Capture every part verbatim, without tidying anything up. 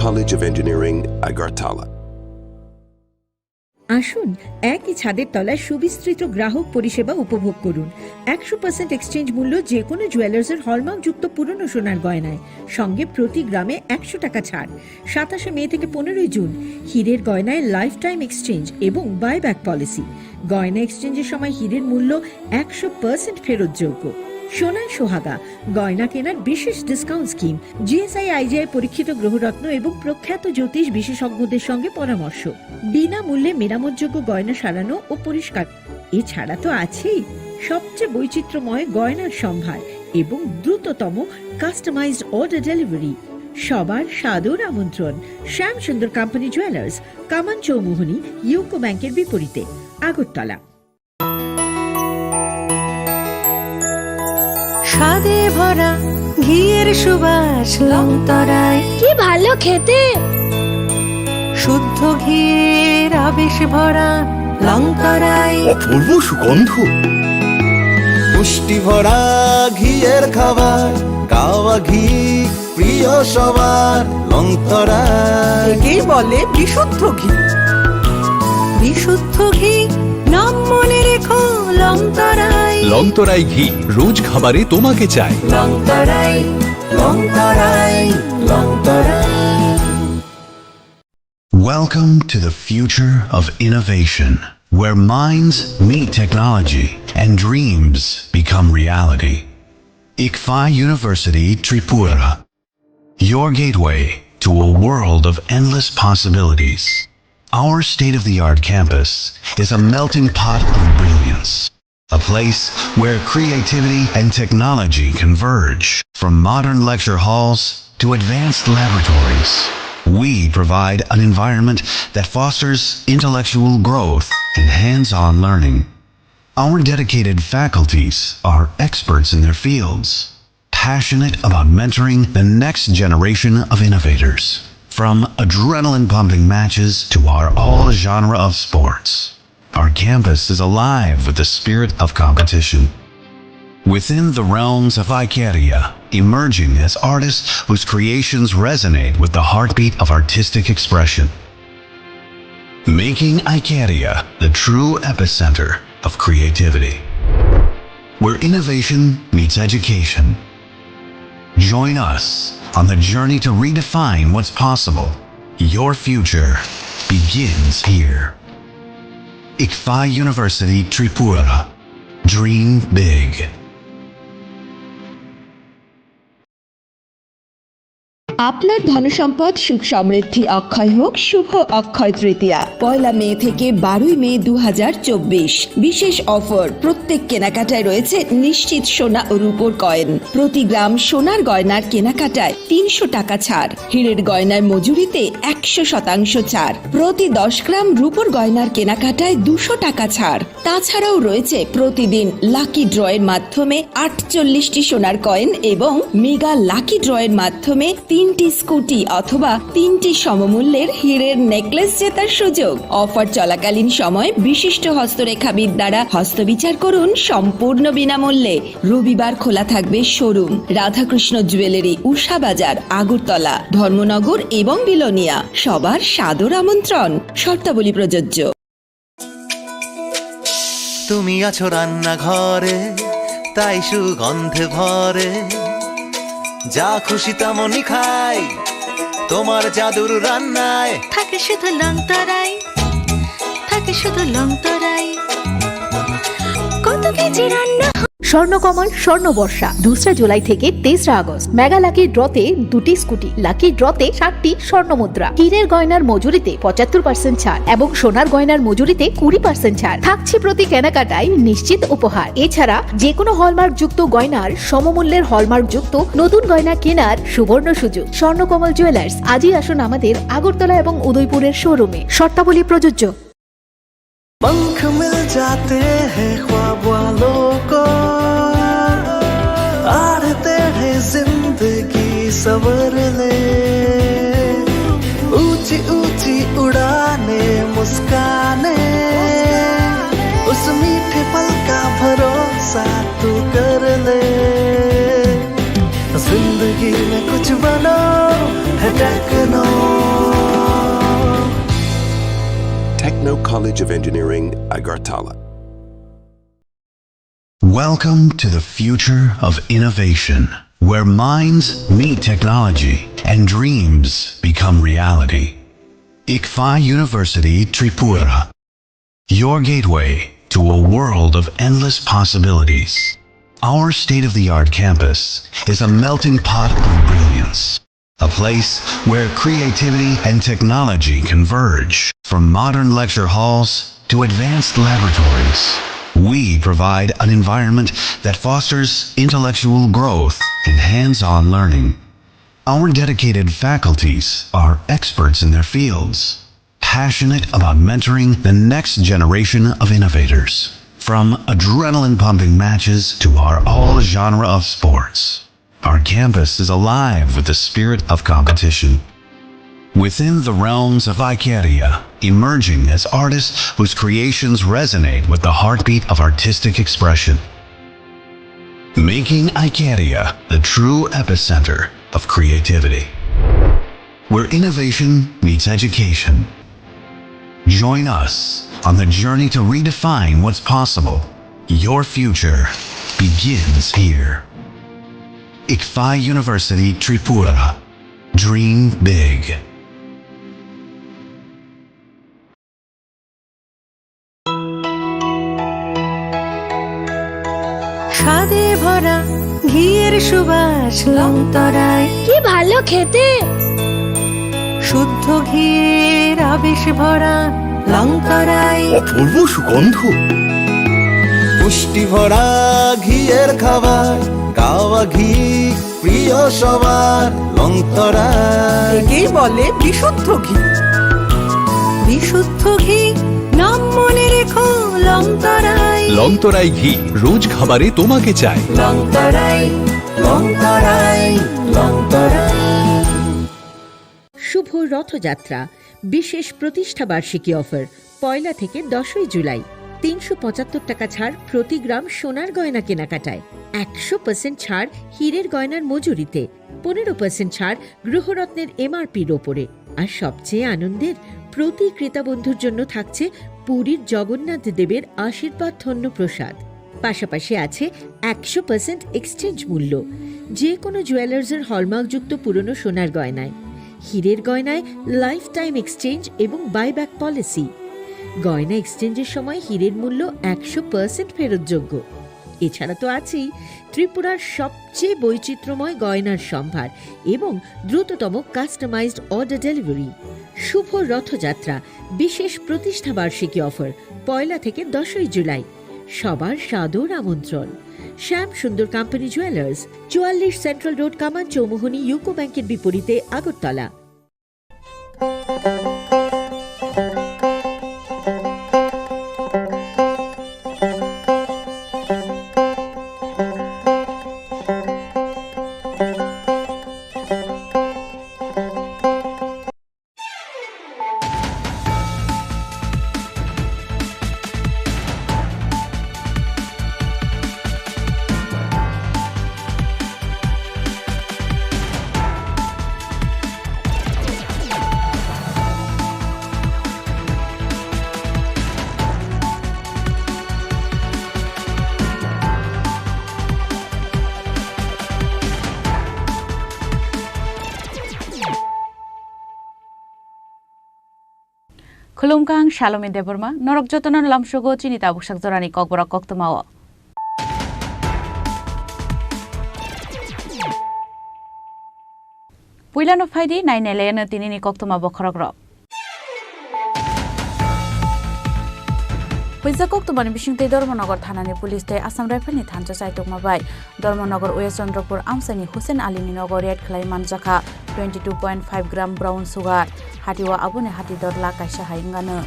College of Engineering, Agartala. আসুন, একই ছাদের তলায় সুবিস্তৃত গ্রাহক পরিষেবা উপভোগ করুন। একশো পার্সেন্ট এক্সচেঞ্জ মূল্য যে কোনো জুয়েলার্সের হলমার্কযুক্ত পুরনো সোনার গয়নায়, সঙ্গে প্রতি গ্রামে একশো টাকা ছাড়। সাতাশে মে থেকে পনেরোই জুন, হীরের গয়নায় লাইফ টাইম এক্সচেঞ্জ এবং বাইব্যাক পলিসি। গয়না এক্সচেঞ্জের সময় হীরের মূল্য একশো পার্সেন্ট ফেরতযোগ্য। সোনায় সোহাগা, গয়না কেনার বিশেষ ডিসকাউন্ট স্কিম, জিএসআই আইজিআই পরীক্ষিত গ্রহরত্ন এবং প্রখ্যাত জ্যোতিষ বিশেষজ্ঞদের সঙ্গে পরামর্শ। বিনামূল্যে মেরামতযোগ্য গয়না সারানো ও পরিষ্কার। এছাড়া তো আছেই সবচেয়ে বৈচিত্র্যময় গয়নার সম্ভার এবং দ্রুততম কাস্টমাইজড অর্ডার ডেলিভারি। সবার সাদর আমন্ত্রণ শ্যাম সুন্দর কোম্পানি জুয়েলার্স, কামান চৌমুহনী, ইউকো ব্যাংকের বিপরীতে, আগরতলা। স্বাদে ভরা ঘিয়ের সুবাস লংতরাই। কি ভালো খেতে। শুদ্ধ ঘিয়ের আবেশ ভরা লংতরাই। অপূর্ব সুগন্ধ। পুষ্টি ভরা ঘিয়ের খাবার, গাওয়া ঘি প্রিয় সবার, লংতরাই। একেই বলে বিশুদ্ধ ঘি। বিশুদ্ধ ঘি, নাম মনে রেখো লংতরাই। লংতরাই ঘি, রোজ খাবারে তোমাকে চাই। লংতরাই, লংতরাই, লংতরাই। Welcome to the future of innovation, where minds meet technology and dreams become reality. Ikfa University Tripura, your gateway to a world of endless possibilities. Our state of the art campus is a melting pot of brilliance, a place where creativity and technology converge. From modern lecture halls to advanced laboratories, we provide an environment that fosters intellectual growth and hands on learning. Our dedicated faculties are experts in their fields, passionate about mentoring the next generation of innovators. From adrenaline pumping matches to our all genre of sports, our campus is alive with the spirit of competition. Within the realms of Icaria, emerging as artists whose creations resonate with the heartbeat of artistic expression. Making Icaria the true epicenter of creativity, where innovation meets education. Join us on the journey to redefine what's possible. Your future begins here. Ikfa University Tripura. Dream big. আপনার ধনসম্পদ সুখ সমৃদ্ধি অক্ষয় হোক শুভ অক্ষয় তৃতীয়া। পয়লা মে থেকে বারোই মে দু হাজার চব্বিশ, বিশেষ অফার। প্রত্যেক কেনাকাটায় রয়েছে নিশ্চিত সোনা ও রূপোর কয়েন। প্রতি গ্রাম সোনার গয়নার কেনাকাটায় তিনশো টাকা ছাড়, হীরের গয়নার মজুরিতে একশো শতাংশ ছাড়, প্রতি দশ গ্রাম রূপোর গয়নার কেনাকাটায় দুশো টাকা ছাড়। তাছাড়াও রয়েছে প্রতিদিন লাকি ড্রয়ের মাধ্যমে আটচল্লিশটি সোনার কয়েন এবং মেগা লাকি ড্রয়ের মাধ্যমে তিনটি স্কুটি অথবা তিনটি সমমূল্যের হীরের নেকলেস জেতার সুযোগ। অফার চলাকালীন সময় বিশিষ্ট হস্তরেখাবিদ দ্বারা হস্তবিচার করুন সম্পূর্ণ বিনামূল্যে। রবিবার খোলা থাকবে শোরুম। রাধাকৃষ্ণ জুয়েলারি, উষা বাজার, আগরতলা, ধর্মনগর এবং বিলোনিয়া। সবার সাদর আমন্ত্রণ। শর্তাবলী প্রযোজ্য। তুমি আছো রান্নাঘরে, তাই সুগন্ধে ভরে। যা খুশি তেমনই খাই, তোমার জাদুর রান্নায়। থাকে শুধু লংতরাই, থাকে শুধু লংতরাই। কত কেজি রান্না হয়। স্বর্ণকমল স্বর্ণবর্ষা, দুসরা জুলাই থেকে তেসরা আগস্ট। মেগা লাকি ড্রতে দুটি স্কুটি, লাকি ড্রতে সাতটি স্বর্ণ মুদ্রা, হীরের গয়নার মজুরিতে পঁচাত্তর পার্সেন্ট ছাড় এবং সোনার গয়নার মজুরিতে কুড়ি পার্সেন্ট ছাড়। থাকছে প্রতি কেনাকাটায় নিশ্চিত উপহার। এছাড়া যে কোনো হলমার্কযুক্ত গয়নার সমমূল্যের হলমার্কযুক্ত নতুন গয়না কেনার সুবর্ণ সুযোগ। স্বর্ণকমল জুয়েলার্স, আজই আসুন আমাদের আগরতলা এবং উদয়পুরের শোরুমে। শর্তাবলী প্রযোজ্য। पंख मिल जाते हैं ख्वाब वालों को, आड़ते हैं जिंदगी संवरने। ऊंची ऊंची उड़ाने, मुस्काने, उस मीठे पल का भरोसा तू कर ले। जिंदगी में कुछ बनो, है techno College of Engineering, Agartala. Welcome to the future of innovation, where minds meet technology and dreams become reality. ICFAI University Tripura, your gateway to a world of endless possibilities. Our state-of-the-art campus is a melting pot of brilliance, a place where creativity and technology converge. From modern lecture halls to advanced laboratories, we provide an environment that fosters intellectual growth and hands-on learning. Our dedicated faculties are experts in their fields, passionate about mentoring the next generation of innovators. From adrenaline-pumping matches to our all-genre of sports, our campus is alive with the spirit of competition. Within the realms of Icaria, emerging as artists whose creations resonate with the heartbeat of artistic expression, making Icaria the true epicenter of creativity, where innovation meets education. Join us on the journey to redefine what's possible. Your future begins here. ICFAI University Tripura. Dream big. স্বাদে ভরা ঘিয়ের সুবাস লংতরায়। কি ভালো খেতে। শুদ্ধ ঘিয়ের আবেশ ভরা লংতরায়। অপূর্ব সুগন্ধ। পুষ্টি ভরা ঘিয়ের খাবার, গাওয়া ঘি প্রিয় সবার লংতরায়। একেই বলে বিশুদ্ধ ঘি। বিশুদ্ধ ঘি নাম মনে রেখো লংতরায়। লংতরাই ঘি রোজ খাবারে তোমাকে চাই। লংতরায়, লংতরায়, লংতরায়। শুভ রথযাত্রা বিশেষ প্রতিষ্ঠা বার্ষিকী অফার পয়লা থেকে দশই জুলাই। তিনশো পঁচাত্তর টাকা ছাড় প্রতি গ্রাম সোনার গয়না কেনাকাটায়, একশো পার্সেন্ট ছাড় হীরের গয়নার মজুরিতে, পনেরো পার্সেন্ট ছাড় গৃহরত্নের এমআরপির ওপরে। আর সবচেয়ে আনন্দের, প্রতি ক্রেতা বন্ধুর জন্য থাকছে পুরীর জগন্নাথ দেবের আশীর্বাদ ধন্য প্রসাদ। পাশাপাশি আছে একশো পার্সেন্ট এক্সচেঞ্জ মূল্য যে কোনো জুয়েলার্সের হলমার্কযুক্ত পুরনো সোনার গয়নায়। হীরের গয়নায় লাইফ টাইম এক্সচেঞ্জ এবং বাইব্যাক পলিসি। গয়না এক্সচেঞ্জের সময় হীরের মূল্য একশো পার্সেন্ট ফেরতযোগ্য। এছাড়া তো আছেই ত্রিপুরার সবচেয়ে বৈচিত্র্যময় গয়নার সম্ভার এবং দ্রুততম কাস্টমাইজড অর্ডার ডেলিভারি। শুভ রথযাত্রা বিশেষ প্রতিষ্ঠা বার্ষিকী অফার পয়লা থেকে দশই জুলাই। সবার সাদর আমন্ত্রণ। শ্যাম সুন্দর কোম্পানি জুয়েলার্স, চুয়াল্লিশ সেন্ট্রাল রোড, কামান চৌমুহনী, ইউকো ব্যাংকের বিপরীতে Agartala. Khulumkha, ang Salome Debbarma, norok jotono lamsogo chini tabuksak jorani kokborok koktwmao. Puilano phaidi, nainailaino tinini koktwma bokhorokrok. Puisa koktwmani bisingtwi Dharmanagar thanani police tei Assam Rifle ni thansa chaitokma bai Dharmanagar West Chandrapur amchaini Hussein Ali ni nogo raid khlai manjakha twenty two point five gram brown sugar. Hatio aboni hati dor lakh kaisa hai wngano.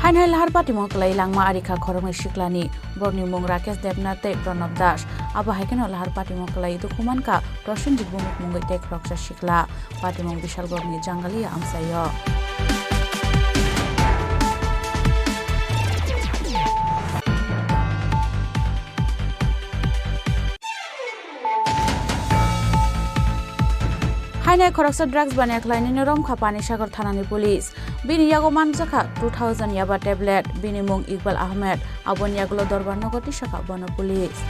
Hainhai lahar patimung kwlai langma arikha khoroknwi siklani, borokni mung Rakesh Debnath tei Pranab Das. Abo hai kheno lahar patimung kwlai dukhu mankha Prosenjit Bhumik mungwi tei khoroksa sikla. Patimung Bishalgarhni Jangalia amchaio. Hainai khoroksa drugs baniya khlainani romkha Panisagar thanani police. Bini yago manjakha two thousand yaba tablet. Bini mung Iqbal Ahmed. Aboni yagulo Dorbar Nogor tisakha bono police.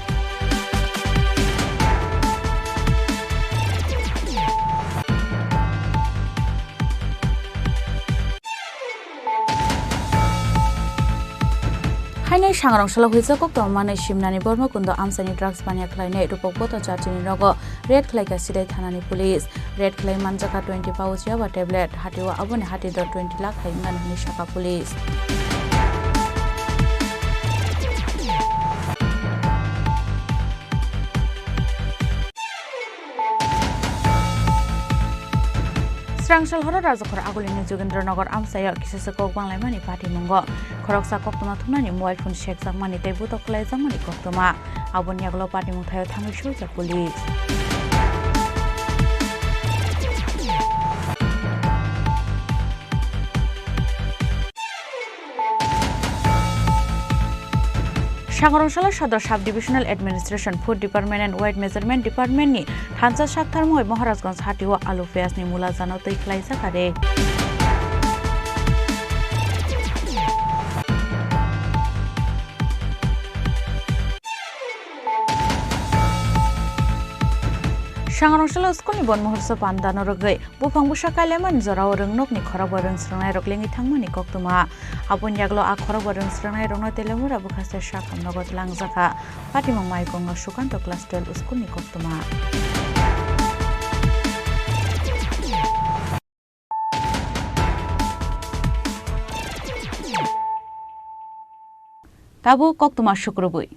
Hainai sangrong salo huijak koktwma manwi simnani Bormakundo amchaini drugs baniya khlainai Rupok Boto Chachini nogo raid khlaikha Sidai thanani police. Raid khlai manjakha twenty pouch yaba tablet, hatio aboni hati dor twenty lakh hai wngmano hwnwi sakha police. Srangsal horo Rajakhor agulini Jogendra Nagar amchaio kisasa kok banglaimani patimungo. Khoroksa koktwma thumnani mobile phone sekjakmani tei butok kwlaijakmani koktwma. Aboni yagulo patimung thaio thangwi swijak police. Sangrong salo Sodor Sub-Divisional Administration, Food Department and Weight Measurement Department ni thansa sak tharmoi Maharajganj hatio alu piyaj ni mula jano twi khlaijak are. Sangrong salo school ni bon muhurso panda no rwgwi Buphang bwsa kailaimani jorao rwngnokni khorokba rwng swrwngnairok lengwi thangmani koktwma. Aboni yagulo a khorokba rwng swrwngnairokno Telemura bwkhaste sakham nogo twlangjakha. Patimung Maikongo Sukanto class twelve school ni koktwma. Tabuk koktwma sukrubwi.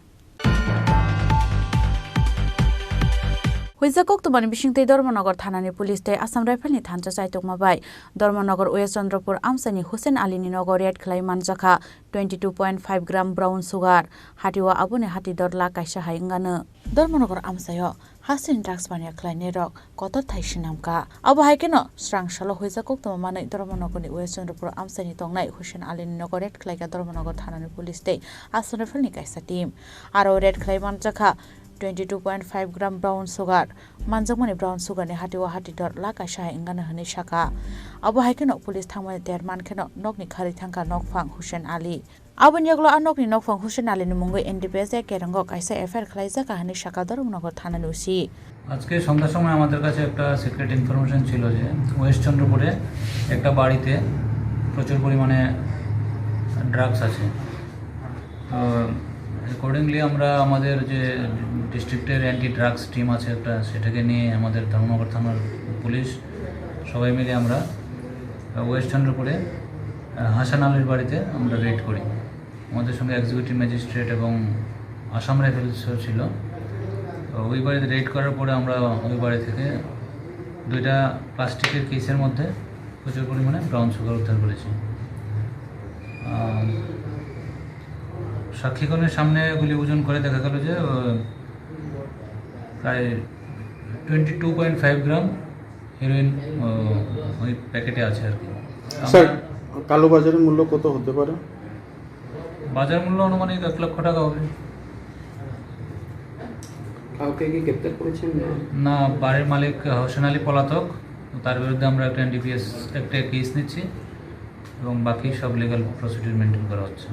Huijak koktwmani bisingtwi Dharmanagar thanani police tei Assam Rifle ni thansa chaitokma bai Dharmanagar West Chandrapur amchaini Hussein Ali ni nogo raid khlai manjakha twenty two point five gram brown sugar, hatio aboni hati dor lakh kaisa hai wngano. Dharmanagar amchaio hasteni drugs baniya khlainairok kotor thai swnamkha. Abo hai kheno srang salo huijak koktwma manwi Dharmanagarni West Chandrapur amchaini tongnai Hussein Alini nogo raid khlaikha Dharmanagar thanani police tei Assam Rifle ni kaisa team. Aro raid khlai manjakha twenty two point five gram brown sugar. Manjakmani brown sugar ni hatio hati dor lakh kaisa hai wngano hwnwi sakha. Abo hai kheno police thangmani ter man kheno nokni kharwi thangkha nokphang Hussein Ali. Aboni yagulo a nokni nokphang Hussein Alini mungwi N D P S A Kerong o kaisa F I R khlaijak, kahini sakha Dharmanagar thanani O C. আজকে সন্ধ্যার সময় আমাদের কাছে একটা secret information ছিল যে ওয়েস্ট চন্দ্রপুরে একটা বাড়িতে প্রচুর পরিমাণে ড্রাগস আছে। তো অ্যাকর্ডিংলি আমরা আমাদের যে ডিস্ট্রিক্টের অ্যান্টি ড্রাগস টিম আছে একটা, সেটাকে নিয়ে আমাদের ধর্মনগর থানার পুলিশ সবাই মিলে আমরা ওয়েস্ট চন্দ্রপুরে, আহ, হাসান আলীর বাড়িতে আমরা রেড করি। আমাদের সঙ্গে এক্সিকিউটিভ ম্যাজিস্ট্রেট এবং আসাম রাইফেলসও ছিল। তো ওই বাড়িতে রেড করার পরে আমরা ওই বাড়ি থেকে দুইটা প্লাস্টিকের কেসের মধ্যে প্রচুর পরিমাণে ব্রাউন সুগার উদ্ধার করেছি। আহ, সাক্ষীগণের সামনে এগুলি ওজন করে দেখা গেল যে, আহ, প্রায় twenty two point five gram heroin, আহ, ওই প্যাকেটে আছে আর কি। স্যার, আমরা কালোবাজারি মূল্য কত হতে পারে? বাজার মূল্য আনুমানিক এক লক্ষ টাকা হবে। কাউকে কি গ্রেপ্তার করেছেন? না, বাড়ির মালিক হোসেন আলী পলাতক, তার বিরুদ্ধে আমরা একটা এন ডি পি এস একটা কেস নিচ্ছি এবং বাকি সব লিগ্যাল প্রসিডিউর মেনটেন করা হচ্ছে।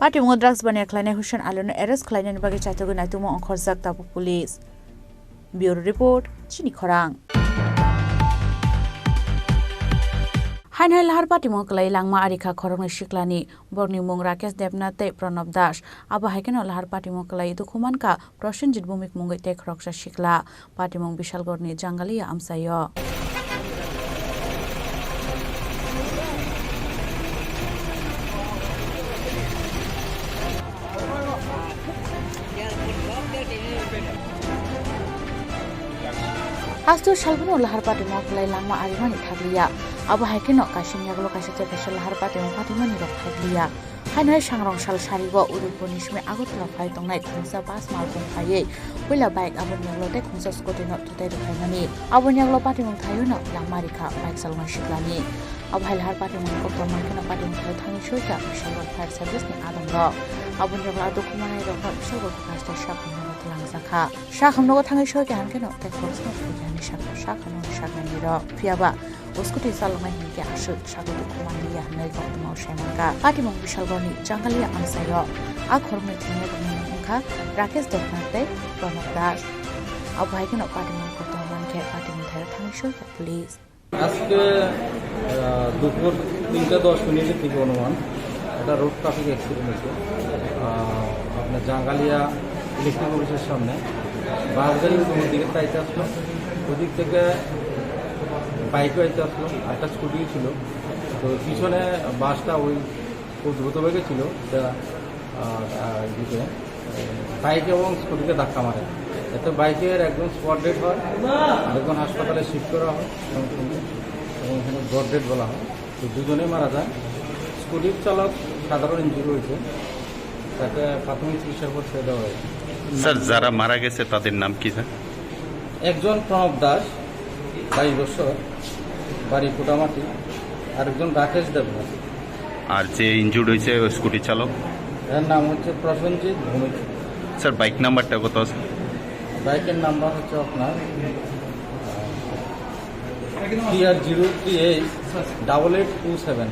Patimungo drugs baniya khlainai Hussein Alino arrest khlainani bagwi chaitogwi naitugma ongkhorjak tabuk police. Bureau report, Chini Khorang. Haino hai lahar patimung kwlai langma arikha khoroknwi siklani, borokni mung Rakesh Debnath tei Pranab Das. Abo hai kheno lahar patimung kwlai dukhu mankha Prosenjit Bhumik mungwi tei khoroksa sikla. Patimung Bishalgarhni Jangaliya amchaio. Haste salbano lahar patimung kwlai langma arimani thakliya. Abo hai kheno kaisa yagulo kaisa tei kaisa lahar patimung patimani rok thakliya. Haino hai sangrong sal sarigo Udaipurni simi Agartala phai tongnai khungsa bus malkhung phaiwi puila bike aboni yagulo tei khungsa scooty no thutai rwkhaimani. Aboni yagulo patimung thaiono langma rikha bike chalnai siklani. Abo hai lahar patimung koktwma kheno patimung thaio thangwi soikha Bishalgarh fire service ni adongrok. Aboni yagulo a dukhu manai rokno Bishalgarh fire station sakha. twlangjakha. Sakhamnogo thangwi soi kaham kheno tei khoroksa phuikha hinwi sakha sakhamno saknani rok. Phiyaba o scooty chaloknai hinkhe aswk sago dukhu manliya hinwi koktwmao sai mankha. Patimung Bishalgarhni Jangalia amchaio a khoroknwi thwinairokni mung wngkha Rakesh Debnath tei Pranab Das. Abo hai kheno patimung koktwma mankhe patimung thaio thangwi soi kha police. আজকে, আহ, দুপুর তিনটা দশ মিনিটের দিকে অনুমান একটা road traffic accident হয়েছে। আহ, আপনার জাঙ্গালিয়া ইলেকট্রিক অফিসের সামনে বাস গাড়ি ওর দিকে চাইতে আসলো, ওদিক থেকে বাইকও আইতে আসলো, একটা স্কুটি ছিল। তো পিছনে বাসটা ওই খুব দ্রুত বেগে ছিল, এটা, আহ, আহ, ইয়েতে, বাইক এবং স্কুটিকে ধাক্কা মারে। এতে বাইকের একজন স্পট ডেড হয়, আরেকজন হাসপাতালে শিফট করা হয় এবং, এবং এখানে ব্রড ডেড বলা হয়। তো দুজনেই মারা যায়। স্কুটির চালক সাধারণ ইনজুরি হয়েছে, তাকে প্রাথমিক চিকিৎসার পর ছেড়ে দেওয়া হয়েছে। স্যার, যারা মারা গেছে তাদের নাম কি, স্যার? একজন প্রণব দাস, বাইশ বছর, বাড়ি কুটামাটি, আরেকজন রাকেশ দেবনাথ। আর যে ইনজুর্ড হয়েছে ওই স্কুটি চালক? এর নাম হচ্ছে প্রসেনজিৎ ভৌমিক। স্যার, বাইক নাম্বারটা কত আছে? বাইকের নাম্বার হচ্ছে আপনার T R zero three eight double eight two seven,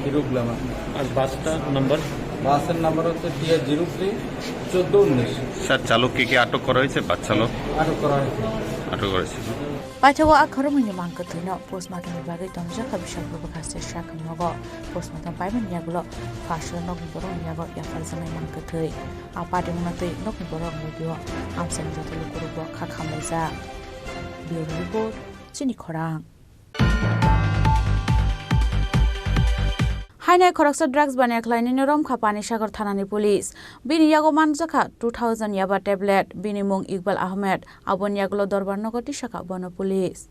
Hero Glamour. আর বাসটার নাম্বার? বাসের নাম্বার হচ্ছে টি আর জিরো থ্রি চোদ্দো উনিশ। স্যার, চালককে কি আটক করা হয়েছে? বাস চালক আটক করা হয়েছে। আটক করা হয়েছে। Paithago a khoroknwini mang kwthwino postmortem ni bagwi tonjak kha Bishalpur bwkhaste sakhamnogo. Postmortem paimani yagulo pharsalo nokni borokni yago yapharjaknai mang kwthwi. A patimungno twi nokni borok radio amchaini joto lukurokbo kha khamlaijak. Bureau Report, Chini Khorang. Hainai khoroksa drugs baniya khlainani romkha Panisagar thanani police. Bini yago manjakha two thousand yaba tablet. Bini mung Iqbal Ahmed. Aboni yagulo Dorbar nogo tisakha bono police.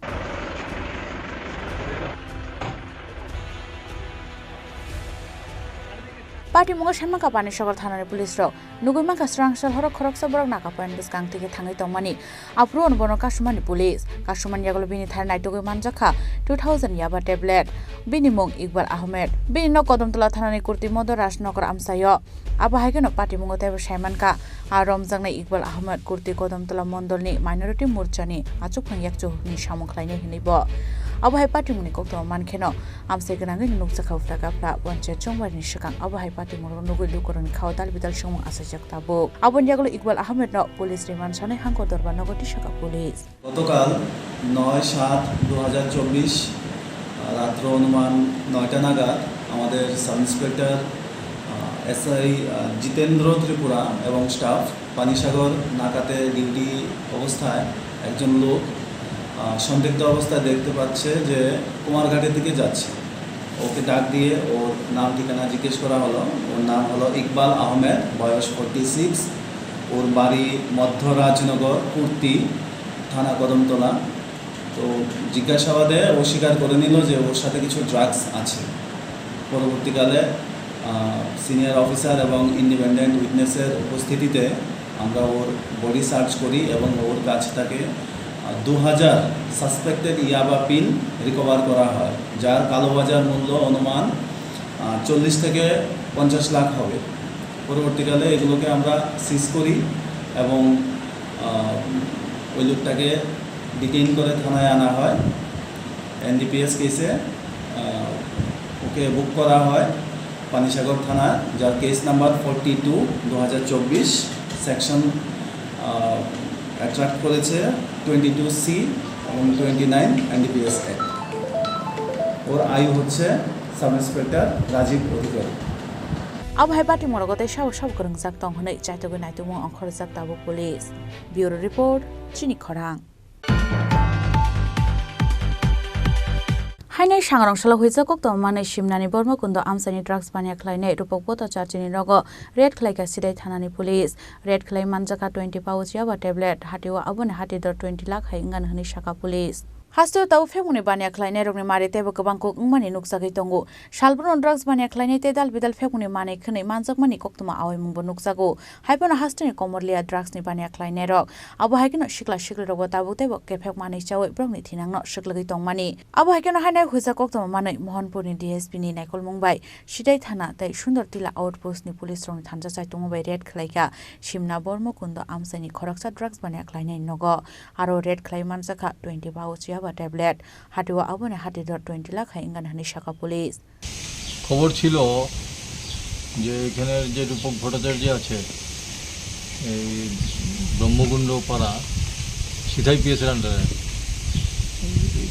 Patimungo saimankha Panisagar thanani police rok. Nugwi mankha srangsal horo khoroksa borok nakapoyan bwskang twi khe thangwi tongmani. Aphuru bono kasumani police. Kasumani yagulo bini thani naitugwi manjakha two thousand yaba tablet. Bini mung Iqbal Ahmed. Bini nok Kodamtola thanani kurti Modoraj Nagar amchaio. Abo hai kheno patimungo teibo saimankha. A romjaknai Iqbal Ahmed kurti Kodamtola mondolni minority morchani achukphang yakchu hukni samung khlainai hinwi bo. Abo hai patimungni koktwma mankheno amchai gwnangwi nukjakha uphra kaphra panchayat chongbarini swkang. Abo hai patimungrok nugwi lukurokni khao dal bidal swngmung achaijak tabuk. Aboni yagulo Iqbal Ahmedno police remand sanai hangko Dorbar nogo tisakha police. গতকাল নয় সাত দু হাজার চব্বিশ, আহ, রাত্র অনুমান নয়টা নাগাদ আমাদের সাব ইন্সপেক্টর, আহ, এসআই, আহ, জিতেন্দ্র ত্রিপুরা এবং স্টাফ পানিসাগর নাকাতে ডিউটি অবস্থায় একজন লোক, আহ, সন্দিগ্ধ অবস্থায় দেখতে পাচ্ছে যে কুমারঘাটের দিকে যাচ্ছে। ওকে ডাক দিয়ে ওর নাম ঠিকানা জিজ্ঞেস করা হলো। ওর নাম হলো ইকবাল আহমেদ, বয়স ফর্টি সিক্স। ওর বাড়ি মধ্য রাজনগর, কুর্তি, থানা কদমতলা। তো জিজ্ঞাসাবাদে ও স্বীকার করে নিল যে ওর সাথে কিছু ড্রাগস আছে। পরবর্তীকালে, আহ, সিনিয়র অফিসার এবং ইন্ডিপেন্ডেন্ট উইটনেসের উপস্থিতিতে আমরা ওর বডি সার্চ করি এবং ওর কাছ থেকে, আহ, দু হাজার সাসপেক্টেড ইয়াবা পিল রিকভার করা হয়, যার কালোবাজার মূল্য অনুমান, আহ, চল্লিশ থেকে পঞ্চাশ লাখ হবে। পরবর্তীকালে এগুলোকে আমরা সিজ করি এবং, আহ, ওই লোকটাকে ডিটেইন করে থানায় আনা হয়। এনডিপিএস কেসে, আহ, ওকে বুক করা হয় পানিসাগর থানায়, যার কেস নাম্বার ফর্টি টু দু হাজার চব্বিশ, সেকশন, আহ, অ্যাট্রাক্ট করেছে টোয়েন্টি টু সি এবং টোয়েন্টি নাইন এনডিপিএস অ্যাক্ট। ওর আয়ু হচ্ছে সাব ইন্সপেক্টর রাজীব অধিকারী। Abo hai patimungno tei sabo sabo kwrwngjak tong hwnwi chaitugwi naitukmung ongkhorjak tabuk police. Bureau Report, Chini Khorang. Hainai sangrong salo huijak koktwma manwi simnani Borma Kundo amchaini drugs baniya khlainai Rupok Bhattacharjini nogo raid khlaikha Sidai thanani police. Raid khlai manjakha twenty pouch yaba tablet, hatio aboni hati dor twenty lakh hai wngkha hwnwi sakha police. Hasteo tabuk phekmungni baniya khlainairokni mari teibo kwbang kuk wngmani nukjagwi tongo. Salbruno drugs baniya khlainai tei dal bidal phekmungni manwi khwnwi manjakmani koktwma awaimungbo nukjago. Haiphano hasteni komorlia drugsni baniya khlainairok. Abo hai kheno sikla siklirokbo tabuk teibo kephek manwi chawi borokni thinangno swklwgwi tongmani. Abo hai kheno haino huijak koktwma manwi Mohanpurni D S P ni naikolmung bai Sidai thana tei Sundor Tila outpost ni police rokni thansa chaitungo bai raid khlaikha Simna Bormo Kundo amchaini khoroksa drugs baniya khlainai nogo. Aro raid khlai manjakha twenty pouch yaba tablet. Hatio aboni hati dor twenty lakh hai wngkha hwnwi sakha police. খবর ছিল যে এখানের যে রূপক ভট্টাচার্য আছে, এই ব্রহ্মকুণ্ড পাড়া সিথাই পিএসের আন্ডারে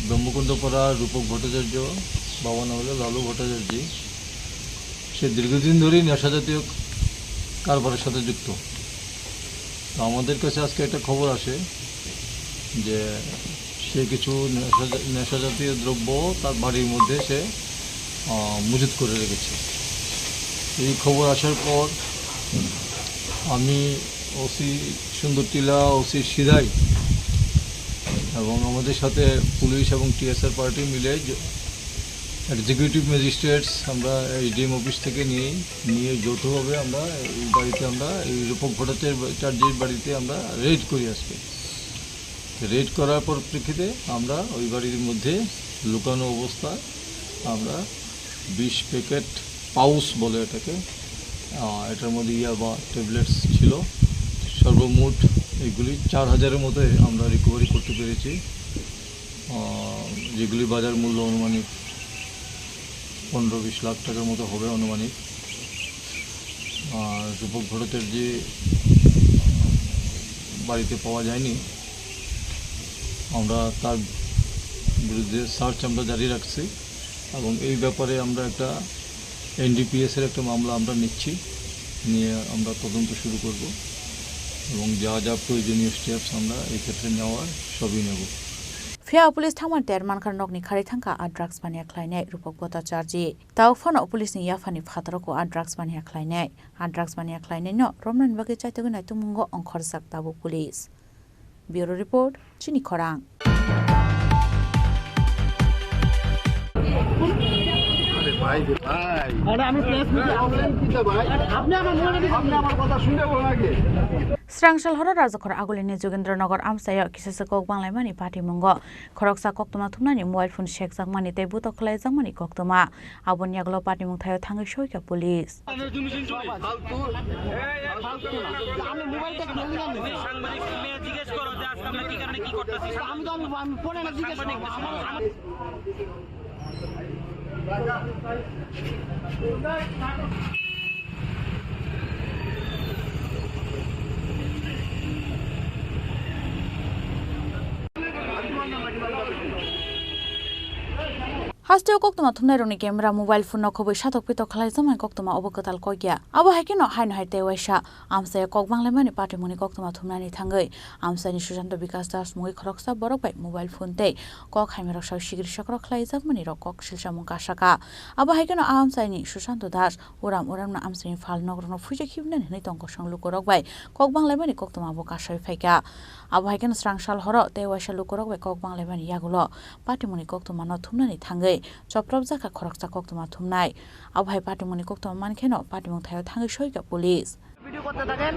ব্রহ্মকুণ্ড পাড়া রূপক ভট্টাচার্য, বাবা নাম হলো লালু ভট্টাচার্য, সে দীর্ঘদিন ধরেই নেশা জাতীয় কারবারের সাথে যুক্ত। তো আমাদের কাছে আজকে একটা খবর আসে যে সে কিছু নেশা জা-, নেশা জাতীয় দ্রব্য তার বাড়ির মধ্যে সে, আহ, মজুত করে রেখেছে। এই খবর আসার পর আমি ওসি সুন্দর টিলা, ওসি সিদাই এবং আমাদের সাথে পুলিশ এবং টিএসআর পার্টি মিলে য-, এক্সিকিউটিভ ম্যাজিস্ট্রেটস, আমরা এসডিএম অফিস থেকে নিয়ে, নিয়ে যৌথভাবে আমরা এই বাড়িতে, আমরা এই রূপক ভট্টাচার্যের বাড়িতে আমরা রেড করি আজকে। রেড করার পরিপ্রেক্ষিতে আমরা ওই বাড়ির মধ্যে লুকানো অবস্থায় আমরা বিশ প্যাকেট পাউচ বলে এটাকে, আহ, এটার মধ্যে ইয়াবা ট্যাবলেটস ছিল। সর্বমোট এগুলি চার হাজারের মতো আমরা রিকভারি করতে পেরেছি। আহ, যেগুলি বাজার মূল্য আনুমানিক পনেরো বিশ লাখ টাকার মতো হবে আনুমানিক। আর রূপক ভট্টাচার্য বাড়িতে পাওয়া যায়নি। আমরা তার বিরুদ্ধে সার্চ আমরা জারি রাখছি এবং এই ব্যাপারে আমরা একটা এনডিপিএস এর একটা মামলা আমরা নিচ্ছি, নিয়ে আমরা তদন্ত শুরু করব এবং যা যা প্রয়োজনীয় স্টেপস আমরা এই ক্ষেত্রে নেওয়ার সবই নেব। Phiya police thangmani ter mankha nokni khari thangkha a drugs baniya khlainai Rupok Bhattacharjee. Tao phano police ni yaphani phataro ko a drugs baniya khlainai. A drugs baniya khlainai no romnani bagwi chaitogwi naitukmungo ongkhorjak tabuk police. Bureau report, Chini Khorang. আরে ভাই রে ভাই। আরে আমি প্রেস মিটে অনলাইন কিতা ভাই? আপনি আমার মোবাইল আপনি আমার কথা শুনতে বলেন আগে। Srangsalhoro Rajakhor agulini Jogendra Nagar amchaio kisasa kok banglaimani patimungo khoroksa koktwma thumnani mobile phone sekjakmani tei butok khlaijakmani koktwma. Aboni yagulo patimung thaio thangwi soikha police. সাংবাদিক, তুমি জিজ্ঞেস করো যে আজকে আমরা কি কারণে কি করতেছি। আমি তো, আমি, আমি পড়ে না জিজ্ঞেস করবো। আমার, আমার Hasteo koktwma thumnairokni camera mobile phone no khobwi satok pitok khlaijakmani koktwma obo kwtal kok ya. Abo hai kheno haino hai tei waisa amchaio kok banglaimani patimungni koktwma thumnani thangwi amchaini Susanto Bikas Das mungwi khoroksa borok bai mobile phone tei kok haimarok sao sigiri sokrok khlaijakmani rok kok silsamung kasaka. Abo hai kheno a amchaini Susanto Das uram uramno amchaini phal nokrano phuija khibnani hwnwi tong kosong lukurok bai kok banglaimani koktwma bo kasai phaikha. Abo hai kheno Srangsalhoro tei waisa lukurok bai kok banglaimani yagulo patimungni koktwmano thumnani thangwi chopropjakha khoroksa koktwma thumnai. Abo hai patimungni koktwma mankheno patimung thaio thangwi soikha police. Video করতে থাকেন।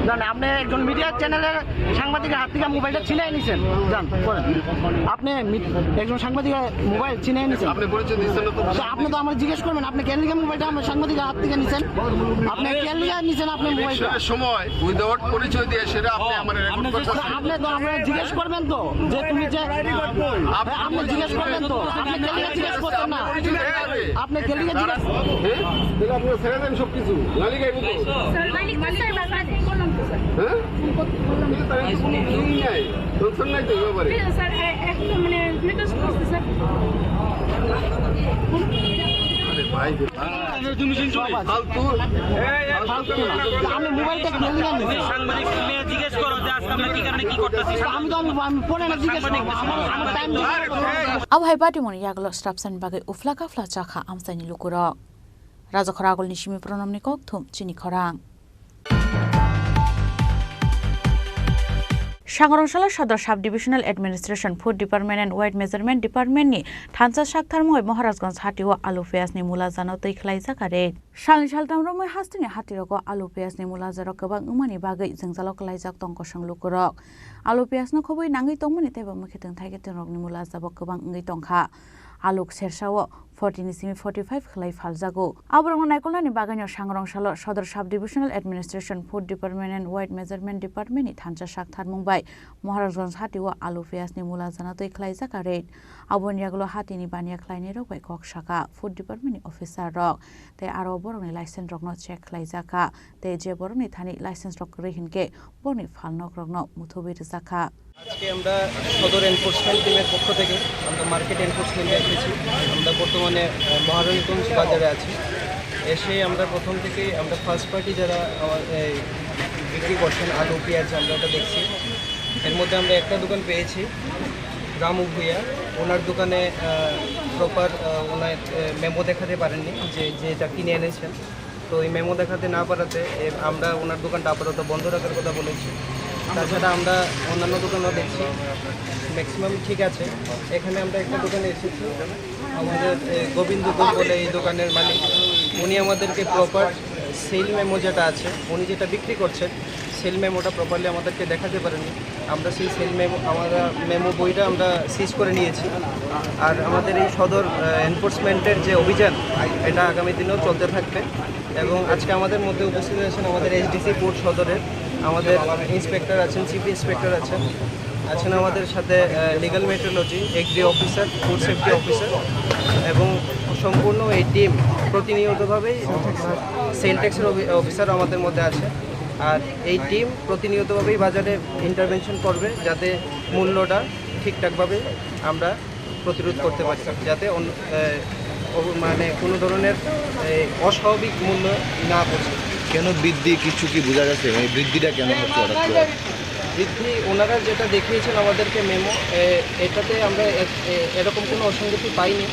জান, আপনি একজন মিডিয়া চ্যানেলের সাংবাদিকের হাত থেকে মোবাইলটা ছিনিয়ে নিছেন। জান, করেন। আপনি মি-, একজন সাংবাদিকের মোবাইল ছিনিয়ে নিছেন। আপনি পরিচয় দিচ্ছেন না তো। আচ্ছা, আপনি তো আমার জিজ্ঞেস করবেন, আপনি কেন লিখে মোবাইলটা আমার সাংবাদিকের হাত থেকে নিছেন? আপনি কেন লিখে নিছেন আপনি মোবাইলটা? ইলেকশনের সময় উইদাউট পরিচয় দিয়ে সেটা আপনি আমার রেকর্ড করতেছেন। আপনি তো আমরা জিজ্ঞেস করবেন তো যে তুমি যে, আপনি হ্যাঁ, আপনি জিজ্ঞেস করবেন তো। আপনি কেন লিখে জিজ্ঞেস করতেন না? আপনি কেন লিখে জিজ্ঞেস হ্যাঁ? তাহলে আপনারা ছেড়ে দেন সবকিছু। মালিক আইব তো। স্যার, মালিক তো স্যার, বারবার ফোন করলাম তো স্যার। হ্যাঁ? ফোন করতে বললাম। তাহলে তো কোনো কিছুই নাই। টেনশন নাই তো এই ব্যাপারে। ঠিক আছে স্যার, এ-, একদম মানে মেসেজ করছি স্যার। আরে ভাই রে ভাই। ফালতু। ফালতু। আপনি মোবাইলটা কেন নিলেন? সাংবাদিক, তুমি জিজ্ঞেস করো যে আজকে আমরা কি কারণে কি করতেছি। আমি তো আমি, আমি ফোনে না জিজ্ঞেস করবো। আমার, আমার টাইম দিতে হবে। Abo hai patimungni yagulo swrapsani bagwi ufla kafla chakha amchaini lukurok. Rajakhor agulni simi Pranamni kok thum Chini Khorang. Sangrong salo Sodor Sub Divisional Administration, Food Department and Weight Measurement Department ni thansa sak tharmung bai Maharajganj hati o alu piyaj ni mula jano twi khlaijak a raid. Salni saltham romwi hasteni hatirogo alu piyajni mula jaro kwbang wngmani bagwi jwngjalo kwlaijak tong kosong lukurok. Alu piyajno khobwi nangwi tongmani teibo mwkhitwng thaikhe twngrokni mula jabo kwbang wngwi tongkha. Alu sersao forty ni simi forty five khwlai phaljago. Aborokno naikolnani bagwino Sangrong salo Sodor Sub Divisional Administration, Food Department and Weight Measurement Department ni thansa sak tharmung bai Maharajganj hati o alu piyajni mula jana twi khwlaijak a raid. Aboni yagulo hatini baniya khlainairok bai kok saka Food Department ni officer rok. Tei aro borokni license rokno check khlaijak kha, tei je borokni thani license rok kwrwi hinkhe borokni phalnokrokno muthubwi rwjak kha. আজকে আমরা সদর এনফোর্সমেন্ট টিমের পক্ষ থেকে আমরা মার্কেট এনফোর্সমেন্টে এসেছি। আমরা বর্তমানে, আহ, মহারানীগঞ্জ বাজারে আছি। এসে আমরা প্রথম থেকেই আমরা ফার্স্ট পার্টি যারা আমার এই বিক্রি করছেন আলু, পেঁয়াজ, আমরা ওটা দেখছি। এর মধ্যে আমরা একটা দোকান পেয়েছি, রামু ভূঁইয়া। ওনার দোকানে, আহ, প্রপার, আহ, ওনার, আহ, মেমো দেখাতে পারেননি যে যেটা কিনে এনেছেন। তো এই মেমো দেখাতে না পারাতে এ, আমরা ওনার দোকানটা আপাতত বন্ধ রাখার কথা বলেছি। তাছাড়া আমরা অন্যান্য দোকানও দেখছি, ম্যাক্সিমাম ঠিক আছে। এখানে আমরা একটা দোকানে এসেছি, আমাদের, এ, গোবিন্দ গোপ বলে এই দোকানের মালিক, উনি আমাদেরকে প্রপার সেল মেমো যেটা আছে, উনি যেটা বিক্রি করছেন, সেল মেমোটা প্রপারলি আমাদেরকে দেখাতে পারেননি। আমরা সেই সেল মেমো, আমরা মেমো বইটা আমরা সিজ করে নিয়েছি। আর আমাদের এই সদর, আহ, এনফোর্সমেন্টের যে অভিযান, এটা আগামী দিনেও চলতে থাকবে। এবং আজকে আমাদের মধ্যে উপস্থিত আছেন আমাদের এসডিসি ফুড সদরের, আমাদের ইন্সপেক্টর আছেন, চিফ ইন্সপেক্টর আছেন, আছেন আমাদের সাথে, আহ, legal metrology, agri officer, food safety officer এবং সম্পূর্ণ এই টিম প্রতিনিয়তভাবেই সেল ট্যাক্সের অফি-, অফিসার আমাদের মধ্যে আছে। আর এই টিম প্রতিনিয়তভাবেই বাজারে ইন্টারভেনশন করবে, যাতে মূল্যটা ঠিকঠাকভাবে আমরা প্রতিরোধ করতে পারি, যাতে অন্য, এ, অব-, মানে কোনো ধরনের, এ, অস্বাভাবিক মূল্য না পড়ে। কেন বৃদ্ধি, কিছু কি বোঝা গেছে? মানে বৃদ্ধিটা কেন হচ্ছে হঠাৎ করে? বৃদ্ধি, ওনারা যেটা দেখিয়েছেন আমাদেরকে মেমো, এ, এটাতে আমরা এ-, এ-, এরকম কোনো অসঙ্গতি পাইনি।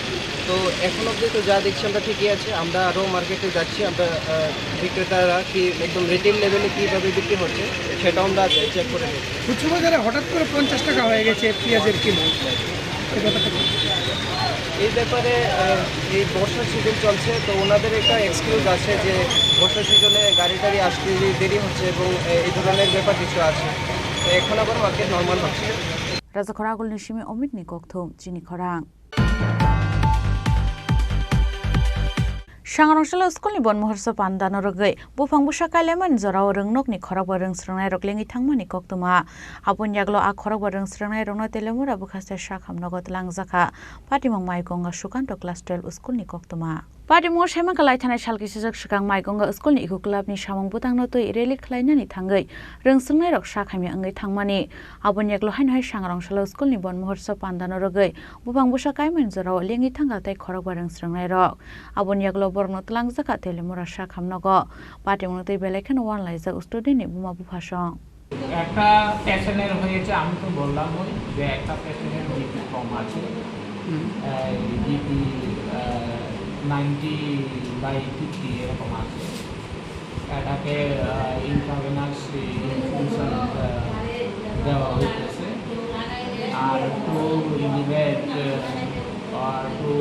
তো এখন অবধি তো যা দেখছি আমরা ঠিকই আছে। আমরা আরও মার্কেটে যাচ্ছি, আমরা, আহ, বিক্রেতারা কি একদম রিটেল লেভেলে কীভাবে বিক্রি হচ্ছে সেটাও আমরা আজকে চেক করে নেব। খুচরো বাজারে হঠাৎ করে পঞ্চাশ টাকা হয়ে গেছে পেঁয়াজের কিলো, এই ব্যাপারটা কি? এই ব্যাপারে, আহ, এই বর্ষার সিজন চলছে, তো ওনাদের একটা এক্সকিউজ আছে যে বর্ষার সিজনে গাড়ি টাড়ি আসতে দেরি হচ্ছে এবং, আহ, এই ধরনের ব্যাপার কিছু আছে। তো এখন আবার মার্কেট নর্মাল হচ্ছে। Rajakhor Agulni simi Omitni kokthum chini khorang. Sangrong salo school ni bon muhurso panda no rwgwi buphang bwsa kailaimani jorao rwngnokni khorokba rwng swrwngnairok lengwi thangmani koktwma. Aboni yagulo a khorokba rwng swrwngnairokno Telemura bwkhaste sakham nogo twlangjakha. Patimung Maigonga Sukanto class twelve school ni koktwma. Patimungo saimankha lai thanai sal kisijak swkang Maigonga school ni eko club ni samung bwtangno twi rally khlainani thangwi rwng swrwngnairok sakhamya wngwi thangmani. Aboni yagulo haino hai Sangrong salo school ni bon muhurso panda no rwgwi buphang bwsa kaimani jorao lengwi thangkha tei khorokba rwng swrwngnairok. Aboni yagulo borokno twlangjakha Telemura sakham nogo. Patimungno twi belai kheno uanlaijak student ni buma buphasong. একটা পেশেন্টের হয়েছে, আমি তো বললামই যে একটা পেশেন্টের বিপি কম আছে। হুম। এই বিপি, আহ, নাইনটি বাই ফিফটি এরকম আছে। এটাকে, আহ, ইন্ট্রাভেনাস ইনফিউশন, আহ, দেওয়া হইতেছে। আর টু ইলিভেট, আহ, আর টু